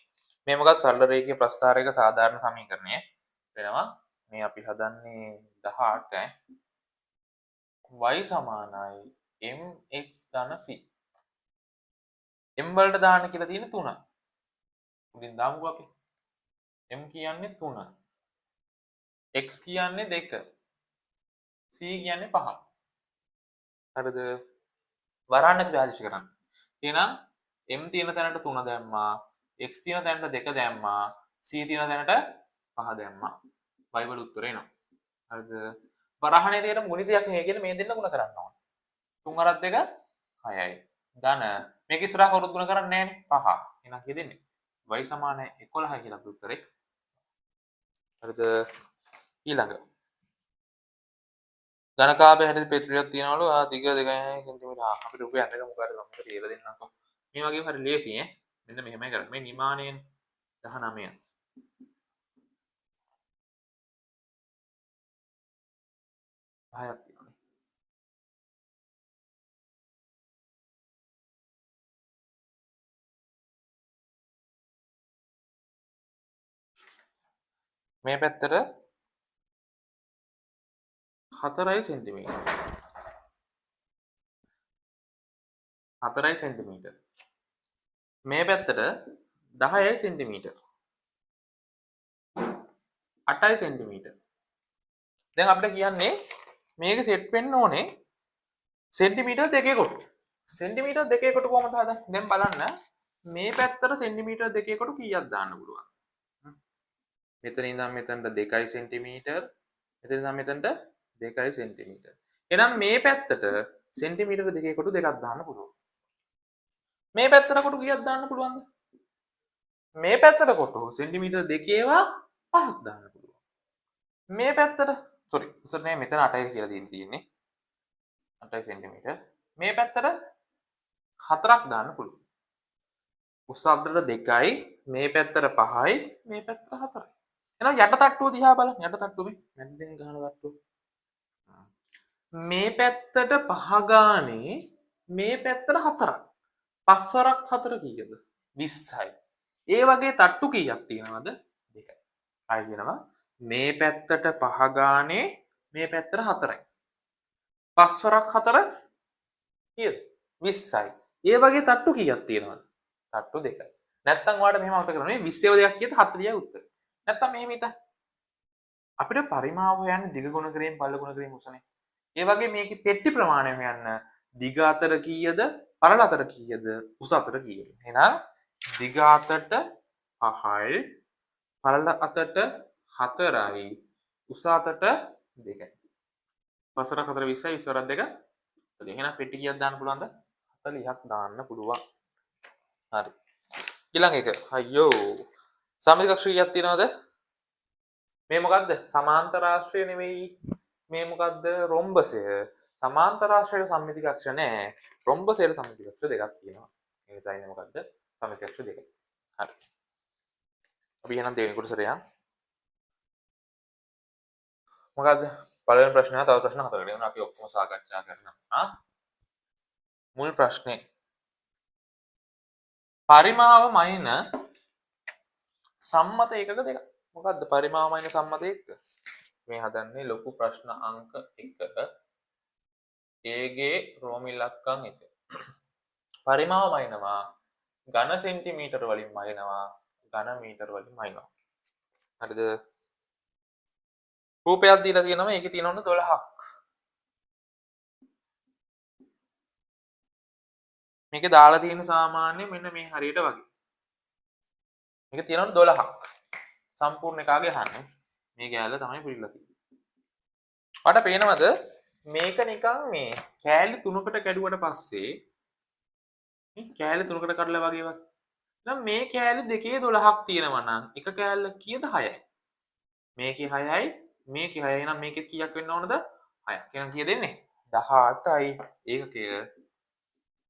මේ මොකක්ද? සරල රේඛීය ප්‍රස්ථාරයක සාධාරණ සමීකරණය වෙනවා. මේ අපි හදන්නේ 18 ඈ. y සමානයි mx ධන c. m වලට දාන්න කියලා තියෙන 3. උඩින් දාමුකෝ අපි. m කියන්නේ 3. x කියන්නේ 2. c කියන්නේ 5. හරිද? වරහන් ඇතුලේ ආදේශ කරන්න. එහෙනම් m තියෙන තැනට 3 දැම්මා, X තියෙන තැනට 2 දැම්මා, C තියෙන තැනට 5 දැම්මා. Y වල උත්තරේ එනවා. හරිද? වරහණේ තියෙන ගුණිතයක් නේ කියන්නේ මේ දෙන්න ගුණ කරන්න ඕනේ. 3 වරක් 2 6යි. ධන මේක ඉස්සරහ කවුරුත් ගුණ කරන්නේ නැහනේ 5. එහෙනම් කීයද එන්නේ? Y සමානයි 11 කියලා අපේ උත්තරේ. හරිද? ඊළඟ ඝනකාභය හැටි පෙට්‍රියක් තියනවලු. ආ දිග 2.6 සෙන්ටිමීටර්. ආ අපිට උපය අඳක මොකද මම කියලා දෙන්නම්කෝ. මේ වගේම හරි ලේසි ඈ. මෙන්න මෙහෙමයි කරන්නේ. මේ නිමානයෙන් 19. 10ක් තියෙනවානේ. මේ පැත්තට 4 සෙන්ටිමීටර්. 4 සෙන්ටිමීටර්. මේ පැත්තට 10 සෙන්ටිමීටර්. 8 සෙන්ටිමීටර්. දැන් අපිට කියන්නේ මේක සෙට් වෙන්න ඕනේ සෙන්ටිමීටර් දෙකේ කොටු. සෙන්ටිමීටර් දෙකේ කොටු කොහොමද හදන්නේ? දැන් බලන්න මේ පැත්තට සෙන්ටිමීටර් දෙකේ කොටු කීයක් දාන්න පුළුවන්? මෙතන ඉඳන් මෙතනට 2 සෙන්ටිමීටර්, මෙතන ඉඳන් මෙතනට 2 සෙන්ටිමීටර්. එහෙනම් මේ පැත්තට සෙන්ටිමීටර් දෙකේ කොටු දෙකක් දාන්න පුළුවන්. මේ පැත්තට කොටු කීයක් දාන්න පුළුවන්ද? මේ පැත්තට කොටු සෙන්ටිමීටර් දෙකේවා පහක් දාන්න පුළුවන්. මේ පැත්තට සෝරි, සෝරි නෑ, මෙතන 8යි කියලා තියෙන්නේ. 8 සෙන්ටිමීටර්. මේ පැත්තට 4ක් දාන්න පුළුවන්. උස අතට 2යි, මේ පැත්තට 5යි, මේ පැත්තට 4යි. එහෙනම් යට තට්ටුව දිහා බලන්න. යට තට්ටුව මේ මැද්දෙන් ගහන තට්ටුව. මේ පැත්තට 5 ගානේ මේ පැත්තට 4ක්. පස් වරක් 4 කීයද? 20යි. ඒ වගේ තට්ටු කීයක් තියෙනවද? 2යි. ආයි කියනවා මේ පැත්තට 5 ගානේ මේ පැත්තට 4යි. පස් වරක් 4 කීයද? 20යි. ඒ වගේ තට්ටු කීයක් තියෙනවද? තට්ටු 2යි. නැත්තම් ඔයාලට මෙහෙම අමතක කරන්න මේ 20 දෙකක් කීයද? 40යි උත්තර. නැත්තම් මෙහෙම හිතන්න. අපිට පරිමාව හොයන්න දිග ගුණ කිරීම පළල ගුණ කිරීම උසනේ. ඒ වගේ මේකේ පෙට්ටි ප්‍රමාණය හොයන්න දිග අතර කීයද? පළල අතර කීයද? උස අතර කීයද? එහෙනම් දිග අතට 5යි, පළල අතට 4යි, උස අතට 2යි. පස් වරක් 4 20යි, 20 වරක් 2 40. එහෙනම් පෙට්ටි කීයක් දාන්න පුළුවන්ද? 40ක් දාන්න පුළුවන්. හරි. ඊළඟ එක. අයියෝ. සමිති කක්ෂ කීයක් තියෙනවද? මේ මොකද්ද? සමාන්තරාශ්‍රය නෙවෙයි. මේ මොකද්ද? රොම්බසය. සමාන්තරාශ්‍රයට සම්මිති කක්ෂ නෑ. රොම්බසයට සම්මිති කක්ෂ දෙකක් තියෙනවා. ඒ නිසා ඉන්නේ මොකද්ද? සම්මිති කක්ෂ දෙකයි. හරි. අපි එහෙනම් දෙවෙනි කොටසට යමු. මොකද්ද? පළවෙනි ප්‍රශ්නය තව ප්‍රශ්න හතරකට එනවා. අපි ඔක්කොම සාකච්ඡා කරනවා. මුල් ප්‍රශ්නේ. පරිමාව මයින සම්මත ඒකක දෙකක්. මොකද්ද පරිමාව මයින සම්මත ඒකක? මේ හදන්නේ ලොකු ප්‍රශ්න අංක 1. ඒගේ රෝම ඉලක්කම් 1. පරිමාව මයිනවා ඝන සෙන්ටිමීටර වලින් මයිනවා ඝන මීටර වලින් මයිනවා. හරිද? රූපයක් දීලා තියෙනවා. ඒකේ තියෙනවනේ 12ක්. මේකේ දාලා තියෙන සාමාන්‍ය මෙන්න මේ හරියට වගේ. මේක තියෙනවනේ 12ක්. සම්පූර්ණ එකාගේ අහන්නේ. මේ කෑල්ල තමයි පිළිලා තියෙන්නේ. ඔයාලට පේනවද මේක නිකන් මේ කෑලි තුනකට කැඩුවට පස්සේ මේ කෑලි තුනකට කඩලා වගේ වගේ. නම් මේ කෑලි දෙකේ 12ක් තියෙනවා නම් එක කෑල්ල කීයද? 6යි. මේකේ 6යි, මේකේ 6යි. එහෙනම් මේකේ කීයක් වෙන්න ඕනද? 6ක්. එහෙනම් කීයද එන්නේ? 18යි. ඒකකය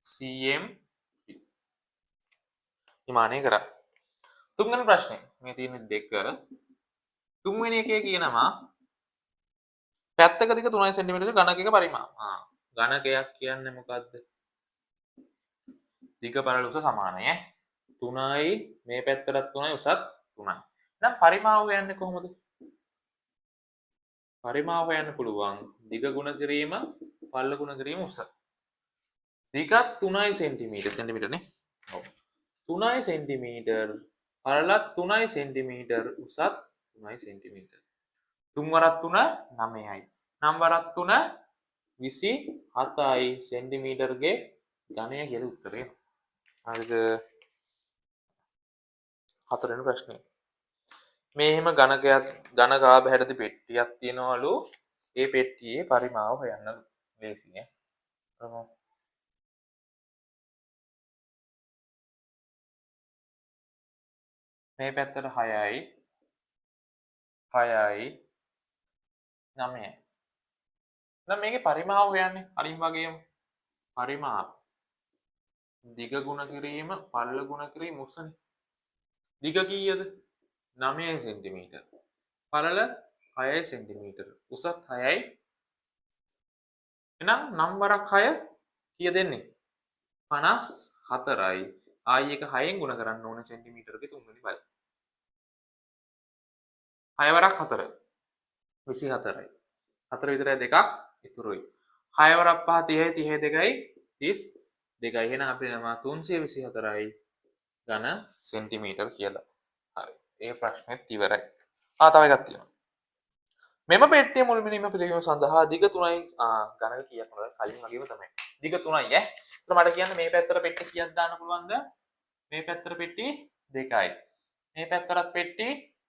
CM නිමානය කරා. තුන්වෙනි ප්‍රශ්නේ. මේ තියෙන්නේ 2. තුන්වෙනි එකේ කියනවා පැත්තක දිග 3 සෙන්ටිමීටර ඝනකයක පරිමාව. ඝනකයක් කියන්නේ මොකද්ද? දිග පළල උස සමානයි ඈ. 3යි මේ පැත්තටත් 3යි උසත් 3යි. එහෙනම් පරිමාව හොයන්නේ කොහොමද? පරිමාව හොයන්න පුළුවන් දිග ගුණ කිරීම පළල ගුණ කිරීම උස. දිගත් 3 සෙන්ටිමීටර්, සෙන්ටිමීටර් නේ. ඔව්. 3 සෙන්ටිමීටර්, පළලත් 3 සෙන්ටිමීටර්, උසත් 3 සෙන්ටිමීටර්. තුන් වරක් 3 9යි. නම් වරක් 3 27යි සෙන්ටිමීටර්ගේ ඝනය කියලා උත්තරේ එනවා. හරිද? හතරවෙනි ප්‍රශ්නේ. මේ එහෙම ඝනකයක් ඝන ගාබ හැඩති පෙට්ටියක් තියෙනවලු. ඒ පෙට්ටියේ පරිමාව හොයන්නලු. ලේසි නේ. බලමු. මේ පැත්තට 6යි 6යි 9යි. දැන් මේකේ පරිමාව හොයන්නේ කලින් වගේම පරිමාව දිග ගුණ කිරීම පළල ගුණ කිරීම උසනේ. දිග කීයද? 9 සෙන්ටිමීටර්. පළල 6 සෙන්ටිමීටර්. උසත් 6යි. එහෙනම් නම් වරක් 6 කීය දෙන්නේ? 54යි. ආයි එක 6න් ගුණ කරන්න ඕන සෙන්ටිමීටර් ගේ තුන්වෙනි බලය. 6 වරක් 4 24යි. 4 විතරයි දෙකක් ඉතුරුයි. 6 වරක් 5 30යි 32යි 32යි. එහෙනම් අපි එනවා 324යි ඝන සෙන්ටිමීටර් කියලා. හරි. ඒ ප්‍රශ්නේත් ඉවරයි. තව එකක් තියෙනවා. මෙම පෙට්ටිය මුළුමනින්ම පිළිවීම සඳහා දිග 3යි ඝනක කීයක් වුණාද? කලින් වගේම තමයි. දිග 3යි ඈ. ඒතර මට කියන්න මේ පැත්තට පෙට්ටි කීයක් දාන්න පුළුවන්ද? මේ පැත්තට පෙට්ටි 2යි. මේ පැත්තටත් පෙට්ටි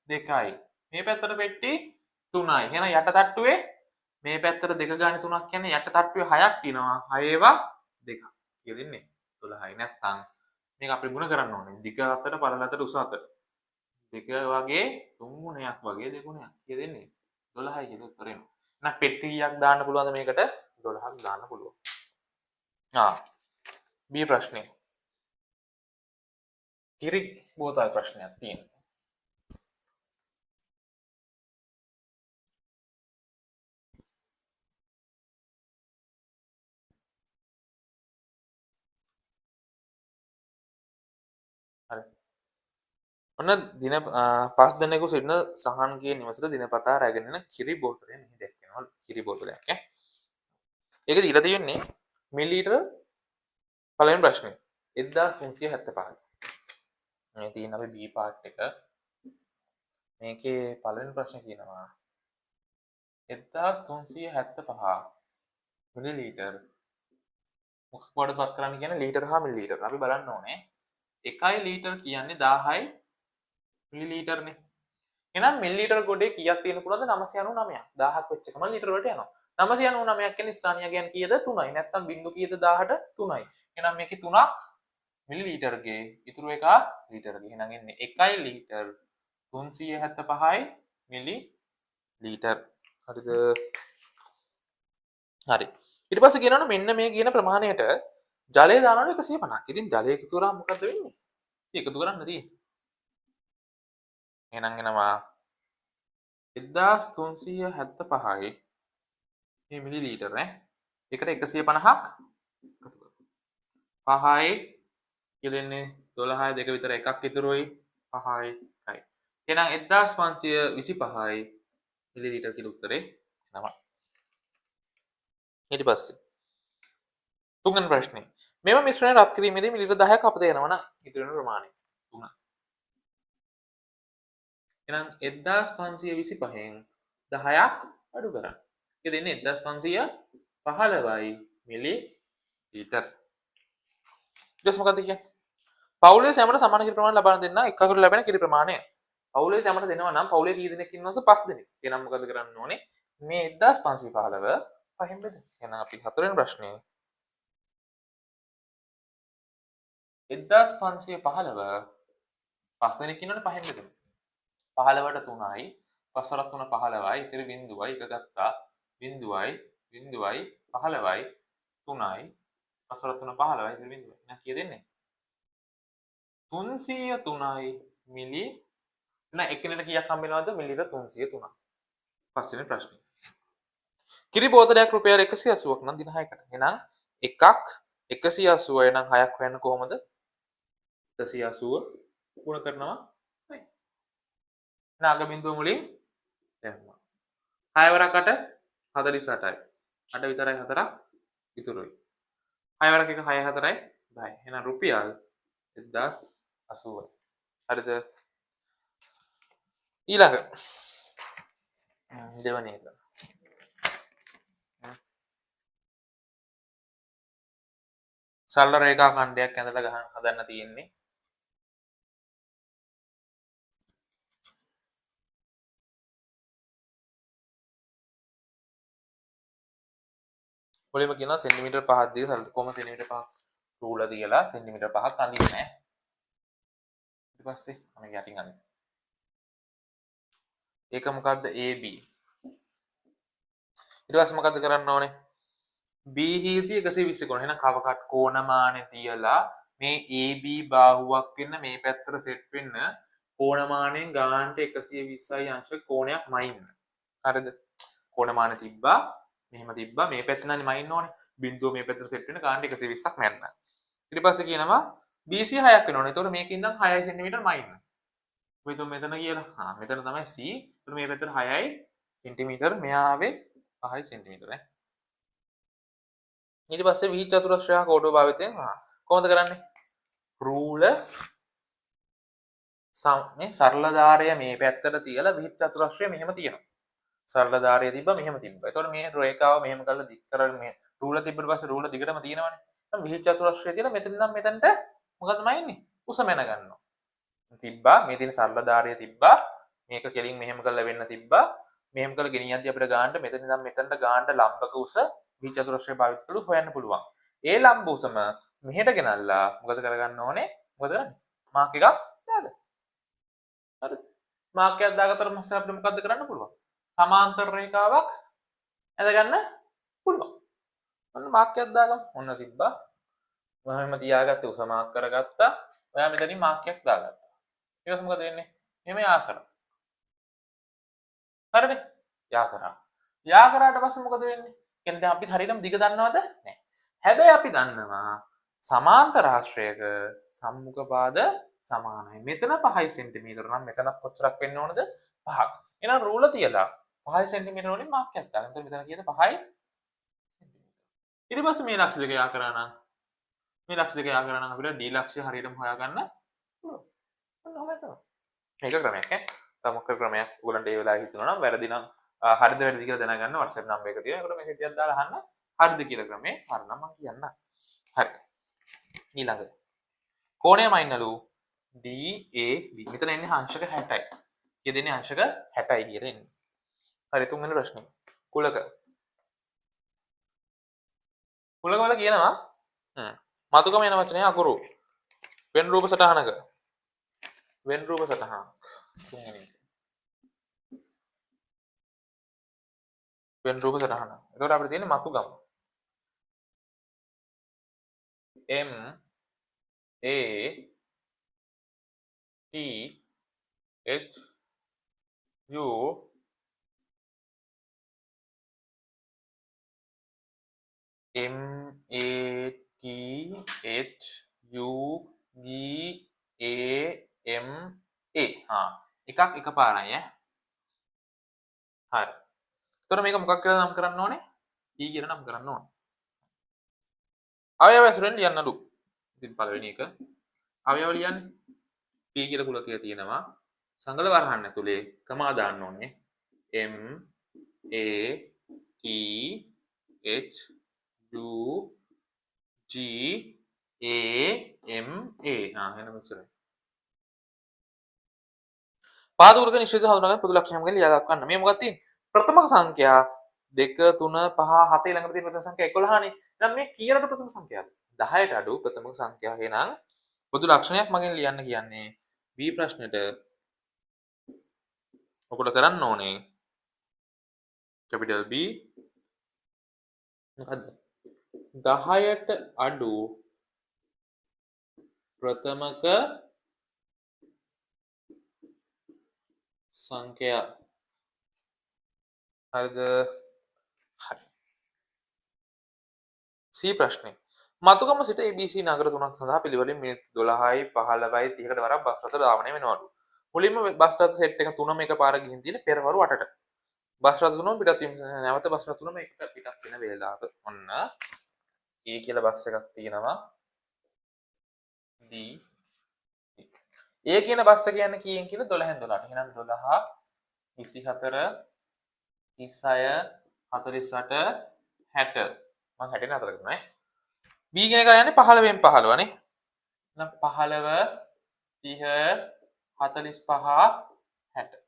2යි. මේ පැත්තට පෙට්ටි 3යි. එහෙනම් යට තට්ටුවේ මේ පැත්තට දෙක ගානේ 3ක් කියන්නේ යට තට්ටුවේ 6ක් තියෙනවා. 6 ඒවා දෙකක්. කීයද ඉන්නේ? 12යි. නැත්තම් මේක අපි ගුණ කරන්න ඕනේ. දිග අතර පළල අතර උස අතර. දෙක වගේ තුන් ගුණයක් වගේ දෙගුණයක්. කීයද ඉන්නේ? 12යි කියලා උත්තර එනවා. එහෙනම් පෙට්ටි කීයක් දාන්න පුළුවන්ද මේකට? 12ක් දාන්න පුළුවන්. බී ප්‍රශ්නේ. කිරි බෝතල් ප්‍රශ්නයක් තියෙනවා. හරි. ඔන්න දින 5 දෙනෙකු සිටින සහන්ගේ නිවසට දිනපතා රැගෙන එන කිරි බෝතලය මෙහි දැක්වෙනවා. කිරි බෝතලයක් ඈ. ඒක දීලා තියෙන්නේ මිලිලීටර පළවෙනි ප්‍රශ්නේ 1375. මේ තියෙන අපේ B part එක. මේකේ පළවෙනි ප්‍රශ්නේ කියනවා 1375 මිලිලීටර් මොකක් වඩ පත් කරන්න කියන්නේ ලීටර් හා මිලිලීටර්. අපි බලන්න ඕනේ 1 ලීටර් කියන්නේ 1000යි මිලිලීටර්නේ. එහෙනම් මිලිලීටර් ගොඩේ කීයක් තියෙන්න පුළුවන්ද? 999ක්. 1000ක් වෙච්ච ගමන් ලීටර් වලට යනවා. 999ක් කියන්නේ ස්ථානීය ගාන කීයද? 3යි. නැත්තම් බිංදු කීයද? 1000ට 3යි. එහෙනම් මේකේ 3ක් මිලිලීටර්ගේ ඉතුරු එක ලීටර්ගේ. එහෙනම් එන්නේ 1 ලීටර් 375යි මිලිලීටර්. හරිද? හරි. ඊට පස්සේ කියනවනේ මෙන්න මේ කියන ප්‍රමාණයට ජලය දානවලු 150ක්. ඉතින් ජලය එකතු කරාම මොකද්ද වෙන්නේ? ඉතින් එකතු කරන්න තියෙන්නේ. එහෙනම් එනවා 1375යි මේ මිලිලීටර් නේ. ඒකට 150ක් එකතු කරමු. 5යි කියලා එන්නේ 12යි දෙක විතර එකක් ඉතුරුයි 5යි 1යි. එහෙනම් 1525යි මිලිලීටර් කියලා උත්තරේ එනවා. ඊට පස්සේ තුන්වෙනි ප්‍රශ්නේ. මෙම මිශ්‍රණය රත් කිරීමේදී මිලිලීටර් 10ක් අපත යනවා නම් ඉතුරු වෙන ප්‍රමාණය 3. එහෙනම් 1525න් 10ක් අඩු කරන්න. ඒක දෙන්නේ 1515යි මිලිලීටර්. ඊට පස්සේ මොකද්ද කියන්නේ? පවුලේ සැමට සමාන කිරි ප්‍රමාණය ලබා දෙන්න එක් අකුර ලැබෙන කිරි ප්‍රමාණය. පවුලේ සැමට දෙනවා නම් පවුලේ කී දෙනෙක් ඉන්නවද? 5 දෙනෙක්. එහෙනම් මොකද කරන්න ඕනේ? මේ 1515 පහෙන් බෙදන්න. එහෙනම් අපි හතරවෙනි ප්‍රශ්නේ 1515 5 දෙනෙක් ඉන්නවනේ පහෙන් බෙදමු. 15ට 3යි, පස් වරක් 3 15යි, ඉතිරි බිංදුවයි, එක ගත්තා. බිංදුවයි, බිංදුවයි, 15යි, 3යි, පස් වරක් 3 15යි, ඉතිරි බිංදුවයි. එහෙනම් කීයද එන්නේ? 303යි මිලි. එහෙනම් එක්කෙනෙක්ට කීයක් හම්බ වෙනවද? මිලිලීටර් 303ක්. පස්වෙනි ප්‍රශ්නේ. කිරි බෝතලයක් රුපියල් 180ක් නම් දින 6කට. එහෙනම් එකක් 180 නම් 6ක් හොයන්න කොහොමද? 180 ගුණ කරනවා 6. එහෙනම් අග බිංදුව මුලින් දැම්මා. 6 වරක් 8 48යි. 8 විතරයි 4ක් ඉතුරුයි. 6 වරක් 1 6 4යි 10යි. එහෙනම් රුපියල් 1080යි. හරිද? ඊළඟ දෙවැනි එක. සරල රේඛා ඛණ්ඩයක් ඇඳලා ගහන්න හදන්න තියෙන්නේ. මුලින්ම කියනවා සෙන්ටිමීටර් 5ක් දිග සරල කොහොම සෙන්ටිමීටර් 5ක් රූල තියලා සෙන්ටිමීටර් 5ක් අඳින්න ඈ. ඊට පස්සේ මම යටින් අඳින්න. ඒක මොකද්ද? AB. ඊට පස්සේ මොකද්ද කරන්න ඕනේ? B හිදී 120 කෝණ. එහෙනම් කවකට කෝණමානේ තියලා මේ AB බාහුවක් වෙන්න මේ පැත්තට සෙට් වෙන්න කෝණමානයෙන් ගානට 120යි අංශ කෝණයක් මයින්න. හරිද? කෝණමාන තිබ්බා, මෙහෙම තිබ්බා, මේ පැත්තෙන් නම් මයින්න ඕනේ. බිඳුව මේ පැත්තට සෙට් වෙන්න ගානට 120ක් මැන්න. ඊට පස්සේ කියනවා BC 6ක් වෙන්න ඕනේ. එතකොට මේකෙන් ඉඳන් 6 සෙන්ටිමීටර් මයින්න. ඔය තුන් මෙතන කියලා. හා මෙතන තමයි C. එතකොට මේ පැත්තට 6 සෙන්ටිමීටර්, මෙහා ආවේ 5 සෙන්ටිමීටර් ඈ. ඊට පස්සේ විහිත් චතුරස්‍රය හා කෝඩුව භාවිතයෙන් කොහොමද කරන්නේ? රූල මේ සරල ධාරය මේ පැත්තට තියලා විහිත් චතුරස්‍රය මෙහෙම තියෙනවා. සරල ධාරය තිබ්බා මෙහෙම තිබ්බා. එතකොට මේ රේඛාව මෙහෙම කරලා දික් කරගෙන මේ රූල තිබ්බට පස්සේ රූල දිගටම තියෙනවනේ. දැන් විහිත් චතුරස්‍රය තියලා මෙතන ඉඳන් මෙතනට මොකද්ද මයින්නේ? උස මැන ගන්නවා. තිබ්බා මේ තියෙන සරල ධාරය තිබ්බා. මේක කෙලින් මෙහෙම කරලා වෙන්න තිබ්බා. මෙහෙම කරලා ගෙනියද්දි අපිට ගානට මෙතන ඉඳන් මෙතනට ගානට ලම්බක උස විහිත් චතුරස්‍රය භාවිත කරලා හොයන්න පුළුවන්. ඒ ලම්බ උසම මෙහෙට ගෙනල්ලා මොකද කරගන්න ඕනේ? මොකද කරන්නේ? මාක් එකක් දාගන්න. හරිද? මාක් එකක් දාගත්තට පස්සේ අපිට මොකද්ද කරන්න පුළුවන්? සමාන්තර රේඛාවක් ඇඳගන්න පුළුවන්. ඔන්න මාක් එකක් දාගමු. ඔන්න තිබ්බා. මෙහෙම තියාගත්තේ උස මාක් කරගත්තා. ඔයා මෙතනින් මාක් එකක් දාගත්තා. ඊට පස්සේ මොකද වෙන්නේ? මෙහෙම යා කරා. හරිනේ? යා කරා. යා කරාට පස්සේ මොකද වෙන්නේ? කියන්නේ දැන් අපි හරියටම දිග දන්නවද? නෑ. හැබැයි අපි දන්නවා සමාන්තර ආශ්‍රයක සම්මුඛ පාද සමානයි. මෙතන 5 සෙන්ටිමීටර නම් මෙතනත් කොච්චරක් වෙන්න ඕනද? 5ක්. එහෙනම් රූල තියලා 5 සෙන්ටිමීටර වලින් මාක් එකක් දාගන්න. එතකොට මෙතන කීයද? 5 සෙන්ටිමීටර. ඊට පස්සේ මේ ලක්ෂ දෙක යා කරා නම් මේ ලක්ෂ දෙක යා කරා නම් අපිට D ලක්ෂය හරියටම හොයාගන්න පුළුවන්. ඔන්න ඔහොම කරනවා. මේක ක්‍රමයක් ඈ. තව මොකක් ක්‍රමයක් ඔයගොල්ලන්ට ඒ වෙලාවේ හිතෙනවා නම් වැරදි නම් හරිද වැරදිද කියලා දැනගන්න WhatsApp number එක තියෙනවා. ඒකට මැසේජ් එකක් දාලා අහන්න හරිද කියලා ක්‍රමේ. හරි නම් මං කියන්නම්. හරි. ඊළඟ කෝණය මයින්නලු DAB. මෙතන එන්නේ අංශක 60යි. කීයද එන්නේ? අංශක 60යි කියලා එන්නේ. හරි, තුන්වෙනි ප්‍රශ්නේ. කුලක. කුලක වල කියනවා මතුකම යන වචනය අකුරු වෙන් රූප සටහනක වෙන් රූප සටහනක් තුන්වෙනි එක. වෙන් රූප සටහන. එතකොට අපිට තියෙන්නේ Matugama. M A T H U M A T H U G A M A. හා එකක් එකපාරයි ඈ. හරි. එතකොට මේක මොකක් කියලා නම් කරන්න ඕනේ? E කියලා නම් කරන්න ඕනේ. අවයව ඇසුරෙන් ලියන්නලු. ඉතින් පළවෙනි එක අවයව ලියන්නේ P කියලා කුලකය තියෙනවා. සඟල වරහන් ඇතුලේ කමා දාන්න ඕනේ. M A T H U G A M A. එහෙනම් මෙච්චරයි. පාද වර්ග නිශ්චිත හඳුනාගන්න පොදු ලක්ෂණ ගැන ලියා දක්වන්න. මේ මොකක්ද තියෙන්නේ? ප්‍රථමක සංඛ්‍යා 2 3 5 7 ළඟට තියෙන ප්‍රථම සංඛ්‍යා 11 නේ. එහෙනම් මේ කීයට ප්‍රථම සංඛ්‍යාවද? 10ට අඩු ප්‍රථමක සංඛ්‍යා. එහෙනම් පොදු ලක්ෂණයක් මගෙන් ලියන්න කියන්නේ B ප්‍රශ්නෙට ඔකට කරන්න ඕනේ කැපිටල් B මොකද්ද? 10ට අඩු ප්‍රථමක සංඛ්‍යා. හරිද? හරි. C ප්‍රශ්නේ. මතුගම සිට ABC නගර තුනක් සඳහා පිළිවෙලින් මිනිත්තු 12යි 15යි 30කට වරක් බස් රථ ධාවනය වෙනවලු. මුලින්ම බස් රථ සෙට් එක තුනම එකපාර ගිහින් තියෙන පෙරවරු 8ට. බස් රථ තුනම පිටත් වීම සඳහා නැවත බස් රථ තුනම එකට පිටත් වෙන වේලාව. ඔන්න E කියලා බස් එකක් තියෙනවා. D A කියන බස් එක යන්නේ කීයෙන් කියලා 12න් 12ට. එහෙනම් 12 24 36 48 60. මං 60 නතර කරනවා ඈ. B කියන එක යන්නේ 15න් 15 නේ. එහෙනම් 15 30 45 60.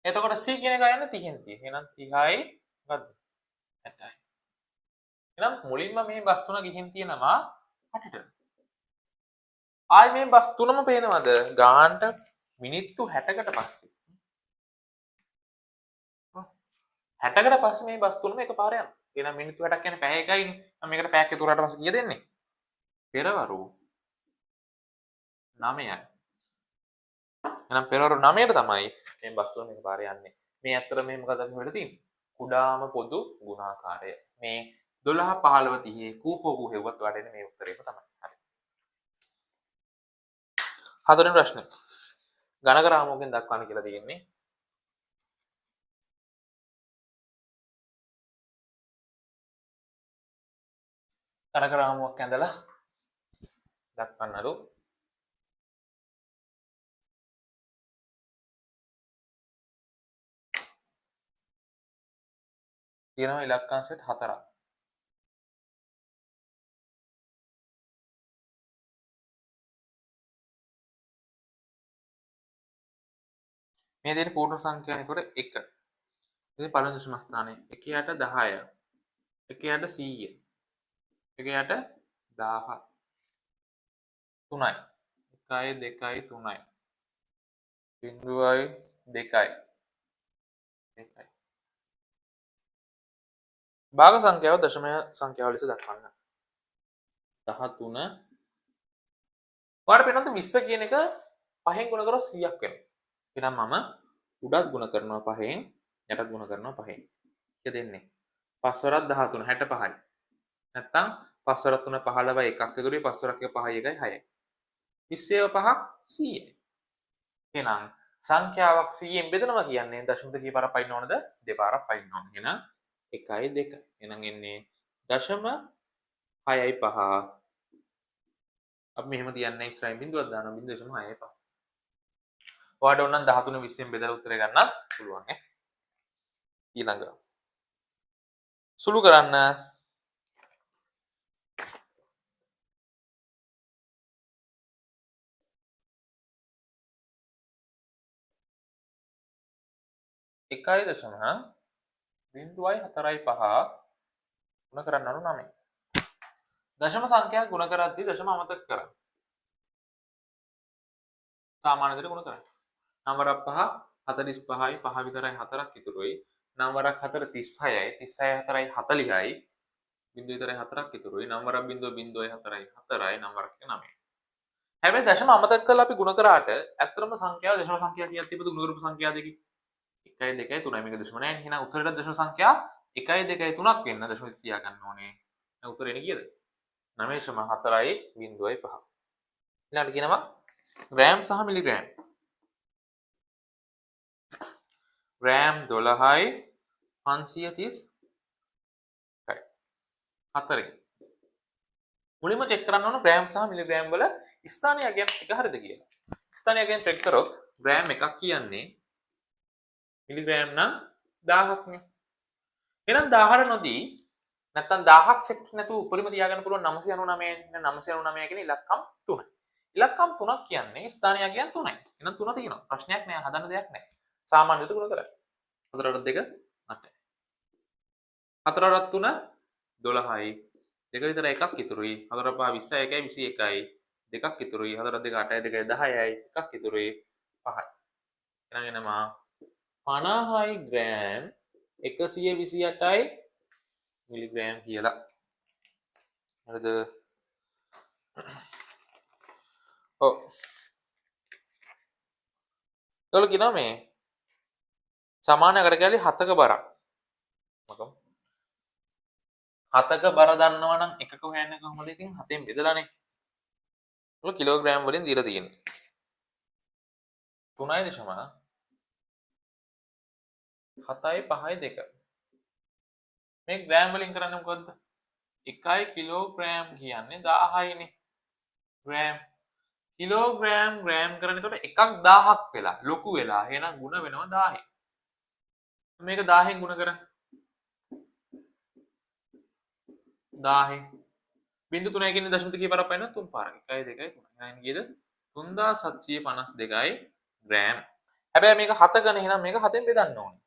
එතකොට C කියන එක යන්නේ 30න් 30. එහෙනම් 30යි මොකද්ද? 60යි. එහෙනම් මුලින්ම මේ බස් තුන ගිහින් තියෙනවා 8ට. ආයි මේ බස් තුනම පේනවද ගානට මිනිත්තු 60කට පස්සේ. 60කට පස්සේ මේ බස් තුනම එකපාර යනවා. එහෙනම් මිනිත්තු 60ක් කියන්නේ පැය එකයිනේ. මම මේකට පැයක් ඉතුරු වුණාට පස්සේ කීය දෙන්නේ? පෙරවරු 9යි. එහෙනම් පෙරවරු 9ට තමයි මේ බස් තුනම එකපාර යන්නේ. මේ ඇත්තට මේ මොකද අපි හොයලා තියෙන්නේ? කුඩාම පොදු ගුණාකාරය. මේ 12 15 30 කූපෝකු හෙව්වත් ඔයාලට එන්නේ මේ උත්තරේම තමයි. හරි. හතරවෙනි ප්‍රශ්නේ. ගණක රාමුවකින් දක්වන්න කියලා තියෙන්නේ. ගණක රාමුවක් ඇඳලා දක්වන්නලු. තියෙනවා ඉලක්කම් සෙට් 4ක්. මේ දෙන පූර්ණ සංඛ්‍යාව එතකොට 1. ඉතින් පළවෙනි දශම ස්ථානය 1 යට 10, 1 යට 100, 1 යට 1000, 3යි, 1යි 2යි 3යි, බිංදුවයි 2යි, 2යි. භාග සංඛ්‍යාව දශම සංඛ්‍යාව ලෙස දක්වන්න. 13. ඔයාලට පේනවද 20 කියන එක පහෙන් ගුණ කරොත් 100ක් වෙනවා. එහෙනම් මම උඩත් ගුණ කරනවා පහෙන්, යටත් ගුණ කරනවා පහෙන්. කීයද එන්නේ? පස් වරක් 13 65යි. නැත්තම් පස් වරක් 3 15යි එකක් ඉතුරුයි, පස් වරක් 1 5යි 1යි 6යි. 20 පහක් 100යි. එහෙනම් සංඛ්‍යාවක් 100න් බෙදනවා කියන්නේ දශම දෙක කී පාරක් පයින්න ඕනද? දෙපාරක් පයින්න ඕන. එහෙනම් 1යි 2. එහෙනම් එන්නේ දශම 6යි 5. අපි මෙහෙම තියන්නේ ඉස්සරහින් බිංදුවක් දානවා, බිංදුව දශම 6යි 5. ඔයාලට ඕන නම් 13 20න් බෙදලා උත්තරේ ගන්නත් පුළුවන් ඈ. ඊළඟ සුළු කරන්න. එකයි දශම බිංදුවයි හතරයි පහ ගුණ කරන්න ඕන 9. දශම සංඛ්‍යා ගුණ කරද්දී දශම අමතක කරන්න. සාමාන්‍ය විදිහට ගුණ කරන්න. නව වරක් පහ 45යි, පහ විතරයි 4ක් ඉතුරුයි. නව වරක් 4 36යි, 36 4යි 40යි, බිංදුව විතරයි 4ක් ඉතුරුයි. නව වරක් බිංදුව බිංදුවයි 4යි 4යි, නව වරක් එක 9යි. හැබැයි දශම අමතක කරලා අපි ගුණ කරාට ඇත්තටම සංඛ්‍යාව දශම සංඛ්‍යා කීයක් තිබ්බද ගුණ කරපු සංඛ්‍යා දෙකේ? 1යි 2යි 3යි. මේක දශම නෑනේ. එහෙනම් උත්තරේට දශම සංඛ්‍යා 1යි 2යි 3ක් වෙන්න දශම තියා ගන්න ඕනේ. දැන් උත්තරේ එන්නේ කීයද? 9.4යි බිංදුවයි 5. ඊළඟට කියනවා ග්‍රෑම් සහ මිලිග්‍රෑම්. ග්‍රෑම් 12යි 531යි. හතරෙන්. මුලින්ම චෙක් කරන්න ඕන ග්‍රෑම් සහ මිලිග්‍රෑම් වල ස්ථානීය අගයන් එක හරිද කියලා. ස්ථානීය අගයන් චෙක් කරොත් ග්‍රෑම් එකක් කියන්නේ මිලිග්‍රෑම් නම් 1000ක් නේ. එහෙනම් 1000ට නොදී නැත්තම් 1000ක් සෙට් නැතුව උපරිම තියාගන්න පුළුවන් 999. එහෙනම් 999 කියන්නේ ඉලක්කම් 3යි. ඉලක්කම් 3ක් කියන්නේ ස්ථානීය අගයන් 3යි. එහෙනම් 3 තියෙනවා. ප්‍රශ්නයක් නෑ, හදන්න දෙයක් නෑ. සාමාන්‍ය විදිහට ගුණ කරන්න. 4ට 2 8. 4ට 3 12යි. 2 විතර එකක් ඉතුරුයි. 4 5 20 1යි 21යි. දෙකක් ඉතුරුයි. 4 2 8යි 2 10යි. එකක් ඉතුරුයි 5යි. එහෙනම් එනවා 50යි ග්‍රෑම් 128යි මිලිග්‍රෑම් කියලා. හරිද? ඔව්. ඒගොල්ලෝ කියනවා මේ සමාන අගට කැලි 7ක බරක්. මොකද? 7ක බර දන්නවා නම් එකක හොයන්නේ කොහොමද? ඉතින් 7ෙන් බෙදලානේ. ඔය කිලෝග්‍රෑම් වලින් දීලා තියෙන්නේ. 3.7යි 5යි 2. මේ ග්‍රෑම් වලින් කරන්නේ මොකද්ද? 1 කිලෝග්‍රෑම් කියන්නේ 1000යිනේ. ග්‍රෑම්. කිලෝග්‍රෑම් ග්‍රෑම් කරන්නේ එතකොට එකක් 1000ක් වෙලා ලොකු වෙලා. එහෙනම් ගුණ වෙනවා 1000. මේක 1000න් ගුණ කරන්න. 1000න්. බිංදු තුනයි කියන්නේ දශම කී පාරක් පයින්නවා? තුන් පාරක්. 1යි 2යි 3යි. එහෙනම් කීයද? 3752යි ග්‍රෑම්. හැබැයි මේක 7කනේ. එහෙනම් මේක 7ෙන් බෙදන්න ඕනේ.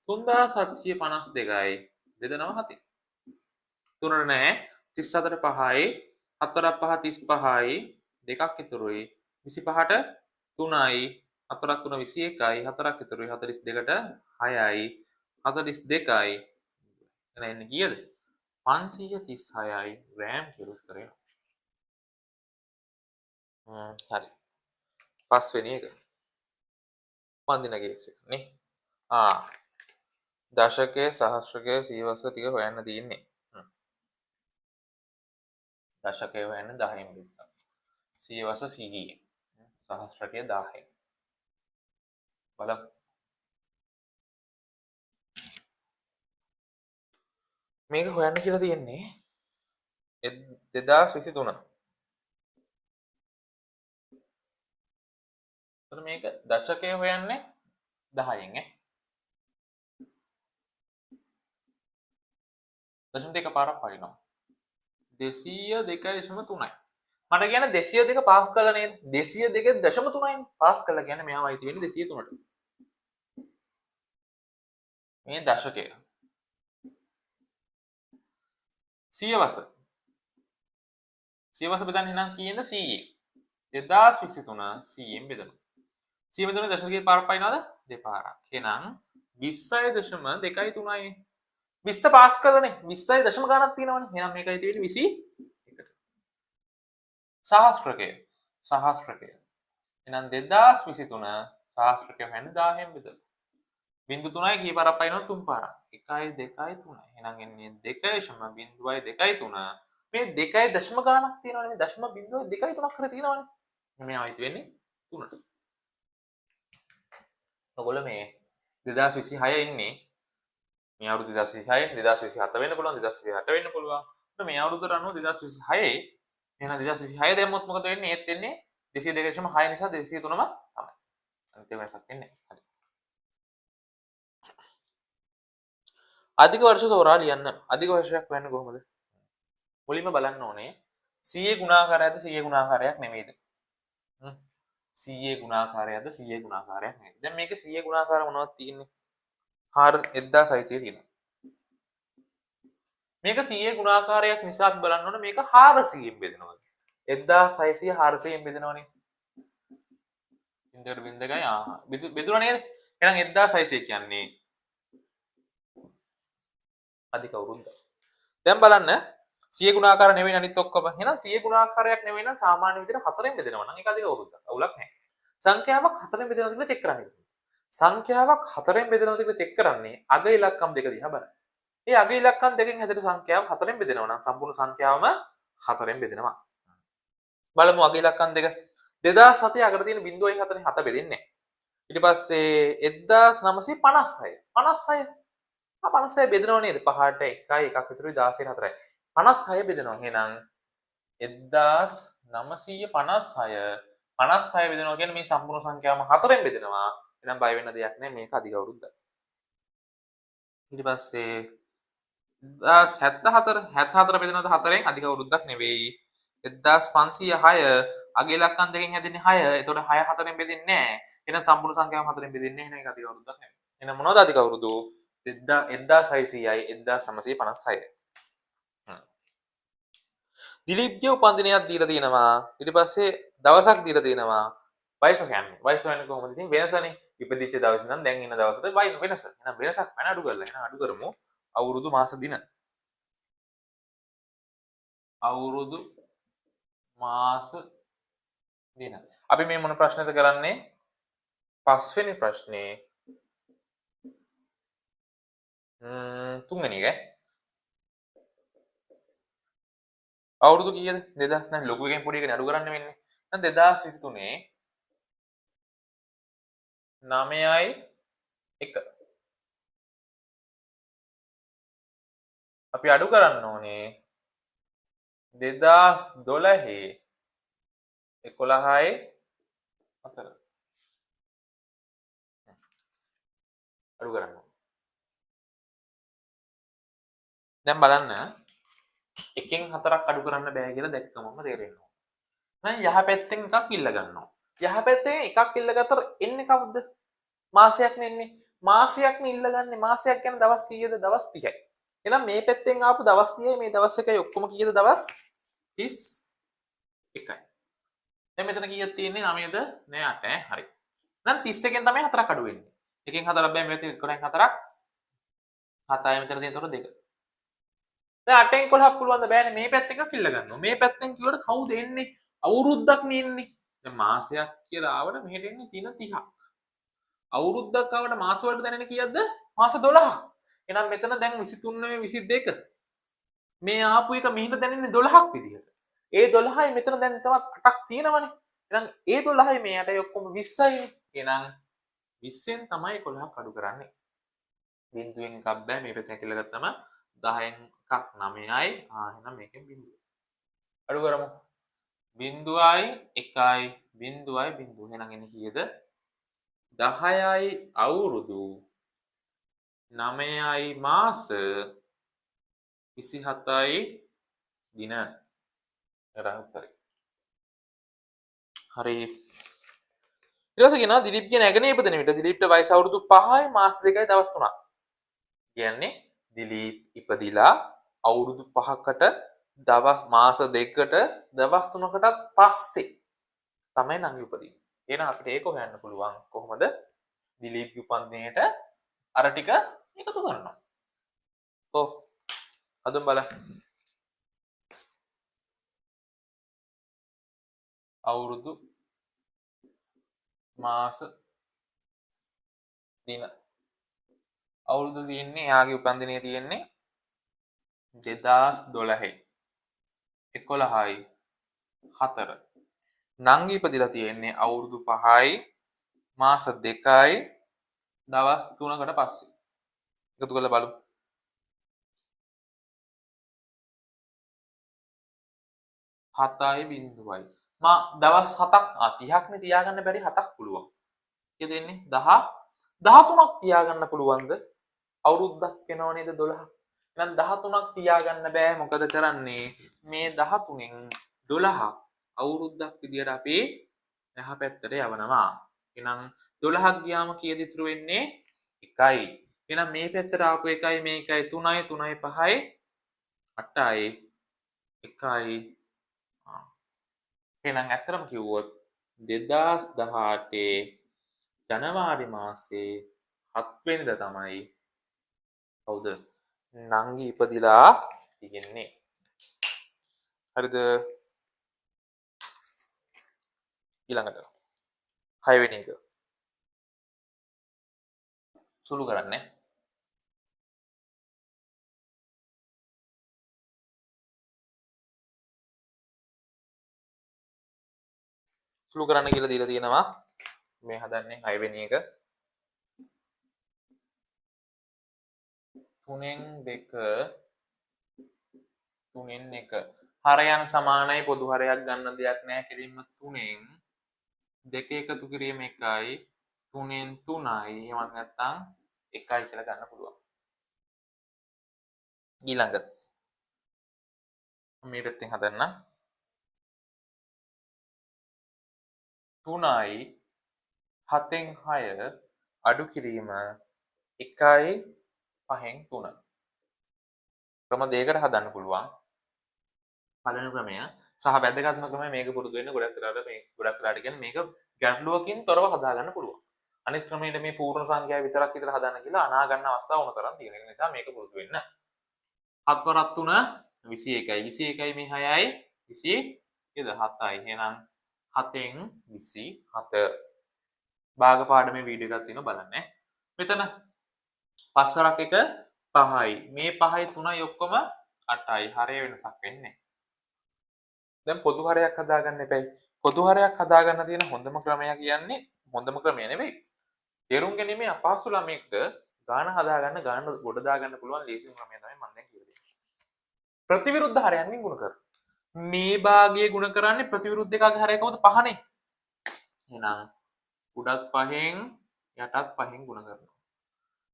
3752යි බෙදනවා 7ෙන්. 3ට නෑ. 34ට 5යි. 4ක් 5 35යි. දෙකක් ඉතුරුයි. 25ට 3යි. 4ක් 3 21යි. 4ක් ඉතුරුයි. 42ට 6යි. 42යි. එහෙනම් එන්නේ කීයද? 536යි ග්‍රෑම් කියලා උත්තරය එනවා. හරි. පස්වෙනි එක. උපන්දින කේස් එක නේ. දශකයේ සහස්‍රකයේ සියවස ටික හොයන්න තියෙන්නේ. දශකය හොයන්න 10න් බෙදලා. සියවස 100න්. සහස්‍රකය 1000න්. බලමු. මේක හොයන්න කියලා තියෙන්නේ 2023. එතකොට මේක දශකය හොයන්නේ 10න් ඈ. දශම දෙක පාරක් පනිනවා. 202.3යි. මට කියන්නේ 202 පාස් කළා නේද? 202.3යිනේ. පාස් කළා කියන්නේ මෙයාව අයිති වෙන්නේ 203ට. මේ දශකය. සියවස. සියවස බෙදන්නේ නම් කීයෙන්ද? 100න්. 2023 100න් බෙදනවා. 100 බෙදුණා දශම දෙකේ පාරක් පනිනවද? දෙපාරක්. එහෙනම් 20.23යිනේ. 20 පාස් කළානේ. 20 දශම ගාණක් තියෙනවනේ. එහෙනම් මේකයි තියෙන්නේ 21ට. සහස්‍රකය. සහස්‍රකය. එහෙනම් 2023 සහස්‍රකය හොයන්න 1000න් බෙදලා. බිංදු තුනයි කී පාරක් පනිනවද? තුන් පාරක්. 1යි 2යි 3යි. එහෙනම් එන්නේ 2.02 3. මේ දෙකයි දශම ගාණක් තියෙනවනේ. මේ දශම බිංදුවයි දෙකයි තුනක් හරි තියෙනවනේ. මේ අයිති වෙන්නේ 3ට. ඔයගොල්ලෝ මේ 2026 ඉන්නේ. මේ අවුරුදු 2026 2027 වෙන්න පුළුවන්, 2028 වෙන්න පුළුවන්. මේ අවුරුද්දට අනුව 2026 එහෙනම් 2026 දැම්මොත් මොකද වෙන්නේ? ඒත් එන්නේ 202.6 නිසා 203ම තමයි. අනිත් වෙනසක් වෙන්නේ නැහැ. හරි. අධික වර්ෂ තෝරා ලියන්න. අධික වර්ෂයක් හොයන්න කොහොමද? මුලින්ම බලන්න ඕනේ 100 ගුණාකාරයක්ද 100 ගුණාකාරයක් නෙමෙයිද? 100 ගුණාකාරයක්ද 100 ගුණාකාරයක් නෙමෙයිද? දැන් මේක 100 ගුණාකාර මොනවද තියෙන්නේ? 1600 තියෙනවා. මේක 100 ගුණාකාරයක් නිසා අපි බලන්න ඕනේ මේක 400න් බෙදෙනවද? 1600 400න් බෙදෙනවනේ. බින්දකට බින්දකයි බෙදුණා නේද? එහෙනම් 1600 කියන්නේ අධික අවුරුද්ද. දැන් බලන්න 100 ගුණාකාර නෙවෙයි අනිත් ඔක්කොම. එහෙනම් 100 ගුණාකාරයක් නෙවෙයි නම් සාමාන්‍ය විදිහට 4න් බෙදෙනවා නම් ඒක අධික අවුරුද්දක්. අවුලක් නැහැ. සංඛ්‍යාවක් 4න් බෙදෙනවද කියලා චෙක් කරන්න. සංඛ්‍යාවක් 4න් බෙදෙනවද කියලා චෙක් කරන්නේ අග ඉලක්කම් දෙක දිහා බලන්න. ඒ අග ඉලක්කම් දෙකෙන් හැදෙන සංඛ්‍යාව 4න් බෙදෙනවා නම් සම්පූර්ණ සංඛ්‍යාවම 4න් බෙදෙනවා. බලමු අග ඉලක්කම් දෙක. 2007 අගට තියෙන බිංදුවයි හතරෙන් හත බෙදෙන්නේ නැහැ. ඊට පස්සේ 1956. 56. 56 බෙදෙනව නේද? පහට එකයි එකක් විතරයි 16 හතරයි. 56 බෙදෙනවා. එහෙනම් 1956 56 බෙදෙනවා කියන්නේ මේ සම්පූර්ණ සංඛ්‍යාවම 4න් බෙදෙනවා. එහෙනම් බය වෙන්න දෙයක් නෑ. මේක අධික අවුරුද්දක්. ඊට පස්සේ 1074 74 බෙදෙනවද 4න්? අධික අවුරුද්දක් නෙවෙයි. 1506 අග ඉලක්කම් දෙකෙන් හැදෙන්නේ 6. එතකොට 6 4න් බෙදෙන්නේ නෑ. එහෙනම් සම්පූර්ණ සංඛ්‍යාවම 4න් බෙදෙන්නේ නෑ. එහෙනම් ඒක අධික අවුරුද්දක් නෙවෙයි. එහෙනම් මොනවද අධික අවුරුදු? 1600යි 1956යි. දිලීප්ගේ උපන්දිනයක් දීලා තියෙනවා. ඊට පස්සේ දවසක් දීලා තියෙනවා. වයස හොයන්න. වයස හොයන්නේ කොහොමද? ඉතින් වෙනසනේ. ඉපදිච්ච දවසේ ඉඳන් දැන් ඉන්න දවසට වෙනස. එහෙනම් වෙනසක් වෙන අඩු කරලා. එහෙනම් අඩු කරමු. අවුරුදු මාස දින. අවුරුදු මාස දින. අපි මේ මොන ප්‍රශ්නද කරන්නේ? පස්වෙනි ප්‍රශ්නේ. තුන්වෙනි එක ඈ. අවුරුදු කීයද? දෙදහස් නෑ ලොකු එකෙන් පොඩි එකනේ අඩු කරන්න වෙන්නේ. දැන් 2023 නවයයි එක. අපි අඩු කරන්න ඕනේ 2012 එකොළහයි හතර. අඩු කරන්න. දැන් බලන්න එකෙන් හතරක් අඩු කරන්න බෑ කියලා දැක්කමම තේරෙනවා. දැන් යහ පැත්තෙන් එකක් ඉල්ල ගන්නවා. යහ පැත්තෙන් එකක් ඉල්ල ගත්තට එන්නේ කවුද? මාසයක් නේ එන්නේ. මාසයක් නේ ඉල්ලගන්නේ. මාසයක් කියන්නේ දවස් කීයද? දවස් 30යි. එහෙනම් මේ පැත්තෙන් ආපු දවස් 30යි මේ දවස් එකයි ඔක්කොම කීයද? දවස් 31යි. දැන් මෙතන කීයක් තියෙන්නේ? 9ද? නෑ 8 ඈ. හරි. එහෙනම් 31න් තමයි 4ක් අඩු වෙන්නේ. එකෙන් 4ක් බෑ, මේ පැත්තෙන් 11න් 4ක්. 7යි මෙතන තියෙන තොර 2. දැන් 8න් 11ක් පුළුවන් ද? බෑනේ. මේ පැත්ත එකක් ඉල්ල ගන්නවා. මේ පැත්තෙන් කිව්වට කවුද එන්නේ? අවුරුද්දක් නේ එන්නේ. දැන් මාසයක් කියලා ආවට මෙහෙට එන්නේ දින 30ක්. අවුරුද්දක් ආවට මාස වලට දැනෙන්නේ කීයක්ද? මාස 12ක්. එහෙනම් මෙතන දැන් 23 නෙමෙයි 22. මේ ආපු එක මෙහෙට දැනෙන්නේ 12ක් විදිහට. ඒ 12යි මෙතන දැන් තවත් 8ක් තියෙනවනේ. එහෙනම් ඒ 12යි මේ 8යි ඔක්කොම 20යිනේ. එහෙනම් 20න් තමයි 11ක් අඩු කරන්නේ. බිංදුවෙන් එකක් බෑ, මේ පැත්තෙන් කියලා ගත්තම 10න් එකක් 9යි. එහෙනම් මේකෙන් බිංදුව. අඩු කරමු. බිංදුවයි 1යි බිංදුවයි බිංදුව. එහෙනම් එන්නේ කීයද? 10යි අවුරුදු 9යි මාස 27යි දින. එතන උත්තරේ. හරි. ඊට පස්සේ කියනවා දිලීප්ගේ නැගණිය ඉපදෙන විට දිලීප්ට වයස අවුරුදු 5යි මාස 2යි දවස් 3ක්. කියන්නේ දිලීප් ඉපදිලා අවුරුදු 5කට දවස් මාස 2කට දවස් 3කටත් පස්සේ තමයි නංගි උපදින්නේ. එහෙනම් අපිට ඒක හොයන්න පුළුවන් කොහොමද? දිලීප්ගේ උපන්දිනේට අර ටික එකතු කරනවා. ඔව්. හදමු බලන්න. අවුරුදු මාස දින. අවුරුදු තියෙන්නේ එයාගේ උපන්දිනය තියෙන්නේ 2012 11යි 4. නංගි ඉපදිලා තියෙන්නේ අවුරුදු 5යි මාස 2යි දවස් 3කට පස්සේ. එකතු කරලා බලමු. හතයි බිංදුවයි. මා දවස් 7ක් 30ක් නේ තියාගන්න බැරි 7ක් පුළුවන්. කීයද එන්නේ? 13ක් තියාගන්න පුළුවන්ද? අවුරුද්දක් වෙනව නේද 12. එහෙනම් 13ක් තියාගන්න බෑ. මොකද කරන්නේ? මේ 13න් 12ක් අවුරුද්දක් විදියට අපි එහා පැත්තට යවනවා. එහෙනම් 12ක් ගියාම කීයද ඉතුරු වෙන්නේ? 1යි. එහෙනම් මේ පැත්තට ආපු 1යි මේ 1යි 3යි 3යි 5යි 8යි 1යි. එහෙනම් ඇත්තටම කිව්වොත් 2018 ජනවාරි මාසේ 7 වෙනිදා තමයි කවුද නංගි ඉපදිලා තියෙන්නේ. හරිද? ඊළඟට 6 වෙනි එක සුළු කරන්නේ. සුළු කරන්න කියලා දීලා තියෙනවා. මේ හදන්නේ 6 වෙනි එක. 3න් 2 3න් 1. හරයන් සමානයි, පොදු හරයක් ගන්න දෙයක් නෑ. කෙලින්ම 3න් 2 එකතු කිරීම 1යි 3න් 3යි එහෙමත් නැත්නම් 1යි කියලා ගන්න පුළුවන්. ඊළඟ මේ පැත්තෙන් හදන්න. 3යි 7න් 6 අඩු කිරීම 1යි 5න් 3. ක්‍රම දෙකකට හදන්න පුළුවන්. පළවෙනි ක්‍රමය සහ වැදගත්ම ක්‍රමය මේක පුරුදු වෙන්න ගොඩක් වෙලාවට මේ ගොඩක් වෙලාවට කියන්නේ මේක ගැටලුවකින් තොරව හදාගන්න පුළුවන්. අනිත් ක්‍රමයට මේ පූර්ණ සංඛ්‍යා විතරක් විතර හදන්න කියලා අනා ගන්න අවස්ථා ඕන තරම් තියෙන. ඒ නිසා මේක පුරුදු වෙන්න. 7 වරක් 3 21යි. 21යි මේ 6යි 20 නේද? 7යි. එහෙනම් 7න් 27. භාග පාඩමේ වීඩියෝ එකක් තියෙනවා බලන්න. මෙතන 5 වරක් 1 5යි. මේ 5යි 3යි ඔක්කොම 8යි. හරය වෙනසක් වෙන්නේ. දැන් පොදු හරයක් හදාගන්න එපැයි. පොදු හරයක් හදාගන්න තියෙන හොඳම ක්‍රමය කියන්නේ හොඳම ක්‍රමය නෙවෙයි. තේරුම් ගැනීමේ අපහසු ළමයෙක්ට ගාන හදාගන්න, ගාන ගොඩ දාගන්න පුළුවන් ලේසිම ක්‍රමය තමයි මම දැන් කියලා දෙන්නේ. ප්‍රතිවිරුද්ධ හරයන්ගෙන් ගුණ කරන. මේ භාගය ගුණ කරන්නේ ප්‍රතිවිරුද්ධ එකගේ හරය කවුද? 5නේ. එහෙනම් උඩත් 5න් යටත් 5න් ගුණ කරනවා.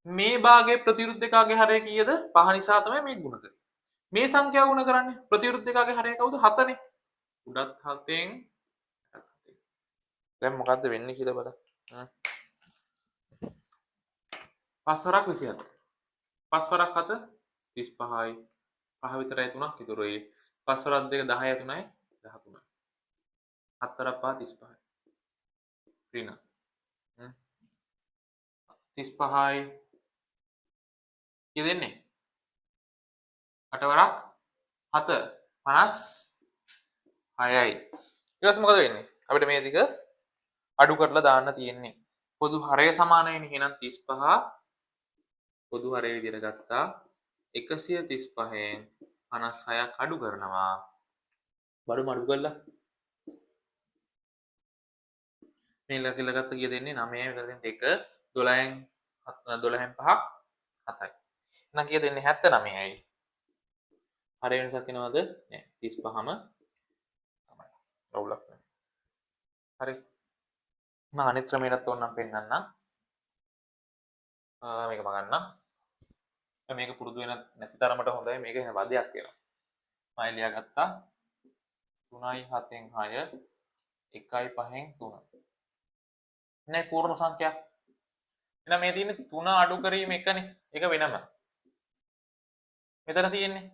මේ භාගයේ ප්‍රතිවිරුද්ධ එකගේ හරය කීයද? 5 නිසා තමයි මේ ගුණ කරන්නේ. මේ සංඛ්‍යාව ගුණ කරන්නේ ප්‍රතිවිරුද්ධ එකගේ හරය කවුද? 7නේ. උඩත් 7න් යටත් 7න්. දැන් මොකද්ද වෙන්නේ කියලා බලන්න. පස් වරක් 27. පස් වරක් 7 35යි 5 විතරයි 3ක් ඉතුරුයි. පස් වරක් 2 10 3යි 13යි. 4 5 35යි. ඍණ 35යි කීයද එන්නේ? 8 වරක් 7 56යි. ඊට පස්සේ මොකද වෙන්නේ? අපිට මේ ටික අඩු කරලා දාන්න තියෙන්නේ. පොදු හරය සමානයිනේ. එහෙනම් 35 පොදු හරය විදිහට ගත්තා. 135න් 56ක් අඩු කරනවා. බලමු අඩු කරලා. මේ ළඟ ගත්ත කීයද එන්නේ? 9යි මෙතන තියෙන 2 12න් 12න් 5ක් 7යි. එහෙනම් කීයද එන්නේ? 79යි. හරය වෙනසක් එනවද? නෑ. 35ම තමයි. අවුලක් නෑ. හරි. මම අනිත් ක්‍රමයටත් ඕනනම් පෙන්නන්නම්. මේක මම ගන්නම්. මේක පුරුදු වෙන නැති තරමට හොඳයි. මේක එහෙනම් වදයක් වෙනවා. මම ලියාගත්තා. 3යි 7න් 6 1යි 5න් 3. නෑ පූර්ණ සංඛ්‍යා. එහෙනම් මේ තියෙන්නේ 3 අඩු කිරීම එකනේ. ඒක වෙනම. මෙතන තියෙන්නේ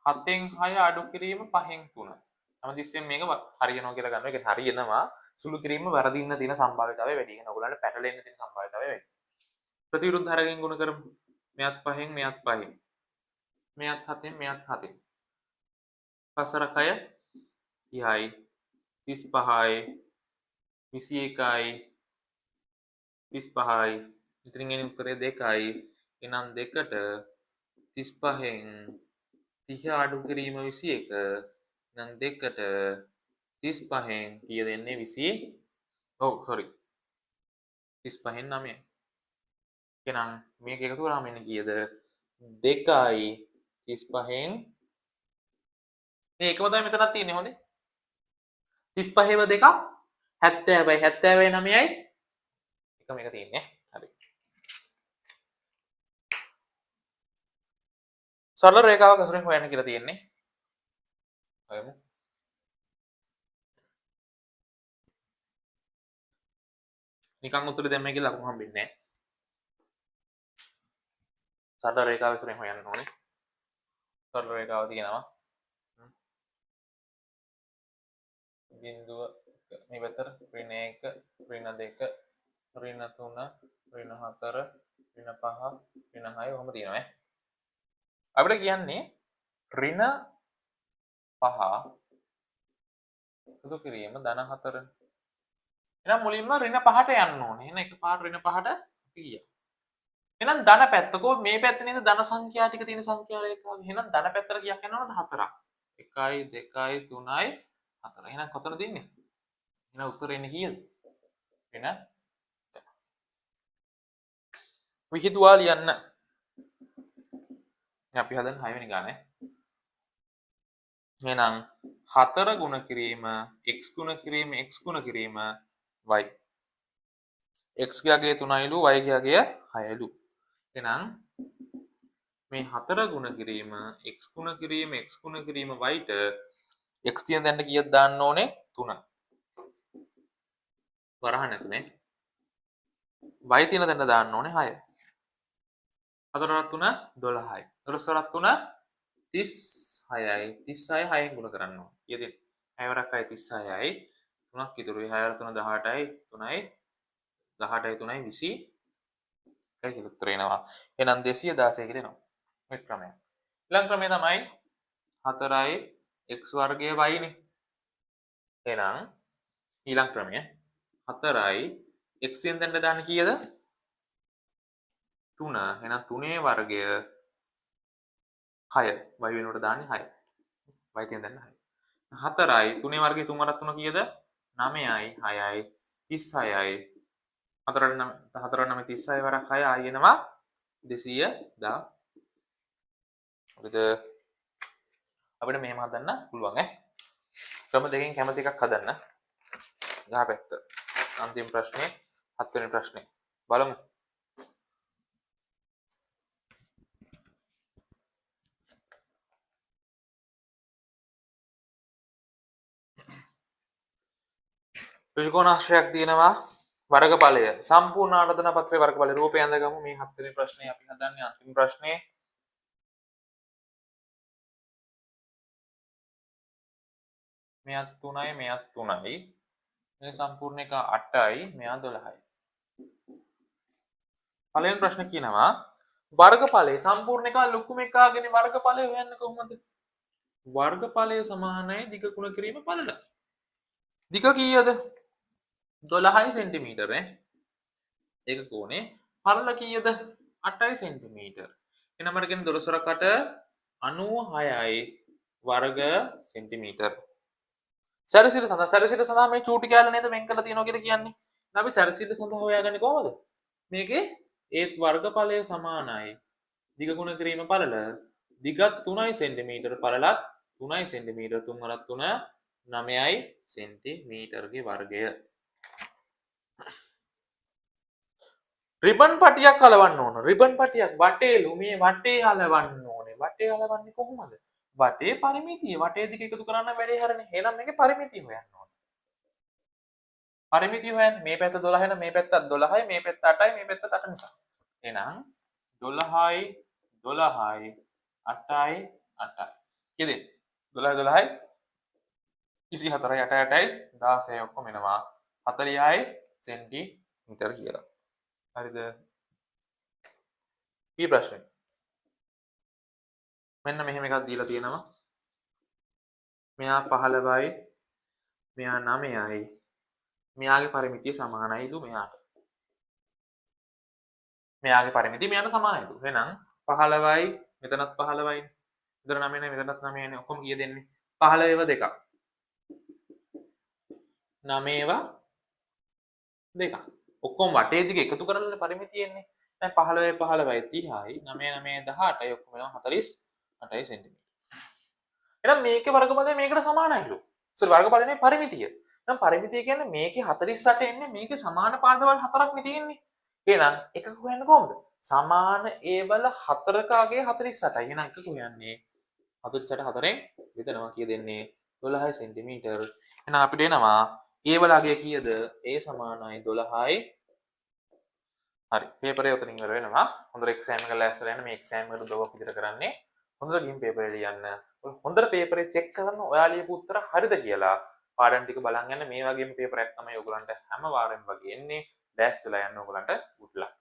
7න් 6 අඩු කිරීම 5න් 3. හැමතිස්සෙම මේක හරියනවා කියලා ගන්නවා. ඒ කියන්නේ හරියනවා. සුළු කිරීම වරදින්න තියෙන සම්භාවිතාවය වැඩි. ඒ කියන්නේ ඔයගොල්ලන්ට පැටලෙන්න තියෙන සම්භාවිතාවය වැඩි. ප්‍රතිවිරුද්ධ හරයෙන් ගුණ කරමු. මෙයත් 5න් මෙයත් 5න්. මෙයත් 7න් මෙයත් 7න්. පස් වරක් 6 30යි 35යි 21යි 35යි. ඉතින් එන උත්තරේ 2යි. එහෙනම් 2ට 35න් 30 අඩු කිරීම 21. එහෙනම් 2ට 35න් කීයද එන්නේ? 20. ඔව් සෝරි. 35න් 9. එහෙනම් මේක එකතු කරාම එන්නේ කීයද? 2යි 35න්. මේ එකම තමයි මෙතනත් තියෙන්නේ හොඳේ. 35ව දෙකක් 70යි 70යි 9යි එකම එක තියෙන්නේ. හරි. සරල රේඛාවක් අසුරෙන් හොයන්න කියලා තියෙන්නේ. හොයමු. නිකන් උත්තර දැම්මයි කියලා ලකුණු හම්බෙන්නේ නැහැ. සරල රේඛාව අසුරෙන් හොයන්න ඕනේ. සරල රේඛාව තියෙනවා. බිංදුව මේ පැත්තට ඍණ 1 ඍණ 2 ඍණ 3 ඍණ 4 ඍණ 5 ඍණ 6 ඔහොම තියෙනවා ඈ. අපිට කියන්නේ ඍණ 5 එකතු කිරීම ධන 4. එහෙනම් මුලින්ම ඍණ 5ට යන්න ඕනේ. එහෙනම් එකපාරට ඍණ 5ට අපි ගියා. එහෙනම් ධන පැත්ත කො මේ පැත්ත නේද ධන සංඛ්‍යා ටික තියෙන සංඛ්‍යා රේඛාව. එහෙනම් ධන පැත්තට කීයක් යනවද? 4ක්. 1යි 2යි 3යි 4. එහෙනම් කොතනද ඉන්නේ? එහෙනම් උත්තරේ එන්නේ කීයද? ඍණ විහිදුවා ලියන්න. අපි හදන 6 වෙනි ගාන. එහෙනම් 4 ගුණ කිරීම x ගුණ කිරීම x ගුණ කිරීම y. x ගාගේ 3යිලු y ගාගේ 6යිලු. එහෙනම් මේ 4 ගුණ කිරීම x ගුණ කිරීම x ගුණ කිරීම y ට x තියෙන තැනට කීයක් දාන්න ඕනේ? 3. වරහන් නැතුනේ. y තියෙන තැනට දාන්න ඕනේ 6. 4 වරක් 3 12යි. 12 වරක් 3 36යි. 36 6න් ගුණ කරන්න ඕනේ. කීයද? 6 වරක් 6 36යි. 3ක් ඉතුරුයි. 6 වරක් 3 18යි. 3යි 18යි 3යි 20 එකයි කියලා උත්තර එනවා. එහෙනම් 216 කියලා එනවා. මේ ක්‍රමය. ඊළඟ ක්‍රමය තමයි 4යි x වර්ගය y නේ. එහෙනම් ඊළඟ ක්‍රමය 4යි x තියෙන තැනට දාන්න කීයද? 3. එහෙනම් 3 වර්ගය 6. y වෙනුවට දාන්නේ 6. y තියෙන තැනට 6. 4යි 3 වර්ගය 3 වරක් 3 කීයද? 9යි 6යි 36යි. 4 9 4 9 36 වරක් 6 ආයි එනවා 210. හරිද? අපිට මෙහෙම හදන්න පුළුවන් ඈ. ක්‍රම දෙකෙන් කැමති එකක් හදන්න. ගහ පැත්ත. අන්තිම ප්‍රශ්නේ හත්වෙනි ප්‍රශ්නේ. බලමු. ත්‍රිකෝණාශ්‍රයක් තියෙනවා වර්ගඵලය. සම්පූර්ණ ආරාධනා පත්‍රයේ වර්ගඵලය රූපය ඇඳගමු. මේ හත්වෙනි ප්‍රශ්නේ අපි හදන්නේ අන්තිම ප්‍රශ්නේ. මෙයත් 3යි මෙයත් 3යි. මේ සම්පූර්ණ එක 8යි මෙයා 12යි. පළවෙනි ප්‍රශ්න කියනවා වර්ගඵලයේ සම්පූර්ණ එක ලොකුම එකාගෙන වර්ගඵලය හොයන්න කොහොමද? වර්ගඵලය සමානයි දිග ගුණ කිරීම පළල. දිග කීයද? 12 සෙන්ටිමීටර් නේ. ඒක කෝණේ. පළල කීයද? 8 සෙන්ටිමීටර්. එහෙනම් මට කියන්නේ 12 වරක් 8 96යි වර්ග සෙන්ටිමීටර්. සැරසිල්ල සඳහා, සැරසිල්ල සඳහා මේ චූටි කෑල්ල නේද වෙන් කරලා තියෙනවා කියලා කියන්නේ. දැන් අපි සැරසිල්ල සඳහා හොයාගන්නේ කොහොමද? මේකේ ඒත් වර්ගඵලය සමානයි දිග ගුණ කිරීම පළල. දිගත් 3 සෙන්ටිමීටර් පළලත් 3 සෙන්ටිමීටර්, 3 වරක් 3 9යි සෙන්ටිමීටර්ගේ වර්ගය. රිබන් පටියක් අලවන්න ඕන. රිබන් පටියක් වටේලු, මේ වටේ අලවන්න ඕනේ. වටේ අලවන්නේ කොහොමද? වටේ පරිමිතිය, වටේ දිග එකතු කරන්න වැඩේ හරිනේ. එහෙනම් මේකේ පරිමිතිය හොයන්න ඕනේ. පරිමිතිය හොයන්න මේ පැත්ත 12 නම් මේ පැත්තත් 12යි, මේ පැත්ත 8යි, මේ පැත්තත් 8 නිසා. එහෙනම් 12යි 12යි 8යි 8යි. කීයද? 12 12යි 24යි 8 8යි 16යි ඔක්කොම එනවා 40යි සෙන්ටිමීටර් කියලා. හරිද? ඊ ප්‍රශ්නේ. මෙන්න මෙහෙම එකක් දීලා තියෙනවා. මෙයා 15යි මෙයා 9යි. මෙයාගේ පරිමිතිය සමානයිලු මෙයාට. මෙයාගේ පරිමිතිය මෙයාට සමානයිලු. එහෙනම් 15යි මෙතනත් 15යි. මෙතන 9 නේ මෙතනත් 9 නේ. ඔක්කොම කීය දෙන්නේ? 15 ඒවා දෙකක්. 9 ඒවා දෙකක්. ඔක්කොම වටේ දිග එකතු කරලානේ පරිමිතිය එන්නේ. දැන් 15 15යි 30යි 9 9 18යි ඔක්කොම වෙනවා 48 සෙන්ටිමීටර්. එහෙනම් මේකේ වර්ගඵලය මේකට සමානයිලු. සෝරි, වර්ගඵලය නෙවෙයි පරිමිතිය. දැන් පරිමිතිය කියන්නේ මේකේ 48 එන්නේ මේකේ සමාන පාදවල් හතරක් නේ තියෙන්නේ. එහෙනම් එකක හොයන්නේ කොහොමද? සමාන ඒවල හතරක අගය 48යි. එහෙනම් එකක හොයන්නේ 48 හතරෙන් බෙදනවා, කීයද එන්නේ? 12 සෙන්ටිමීටර්. එහෙනම් අපිට එනවා ඒවල අගය කීයද? ඒ සමානයි 12යි. හරි, පේපරේ ඔතනින් ඉවර වෙනවා. හොඳට එක්සෑම් එක ලෑස්තිලා යන්න. මේ එක්සෑම් එකට උදව්වක් විදිහට කරන්නේ. හොඳට ගිහින් පේපරේ ලියන්න. හොඳට පේපරේ චෙක් කරන්න ඔයා ලියපු උත්තර හරිද කියලා. පාඩම් ටික බලන් යන්න. මේ වගේම පේපරයක් තමයි ඔයගොල්ලන්ට හැම වාරෙම වගේ එන්නේ. ලෑස්තිලා යන්න ඔයගොල්ලන්ට. Good luck.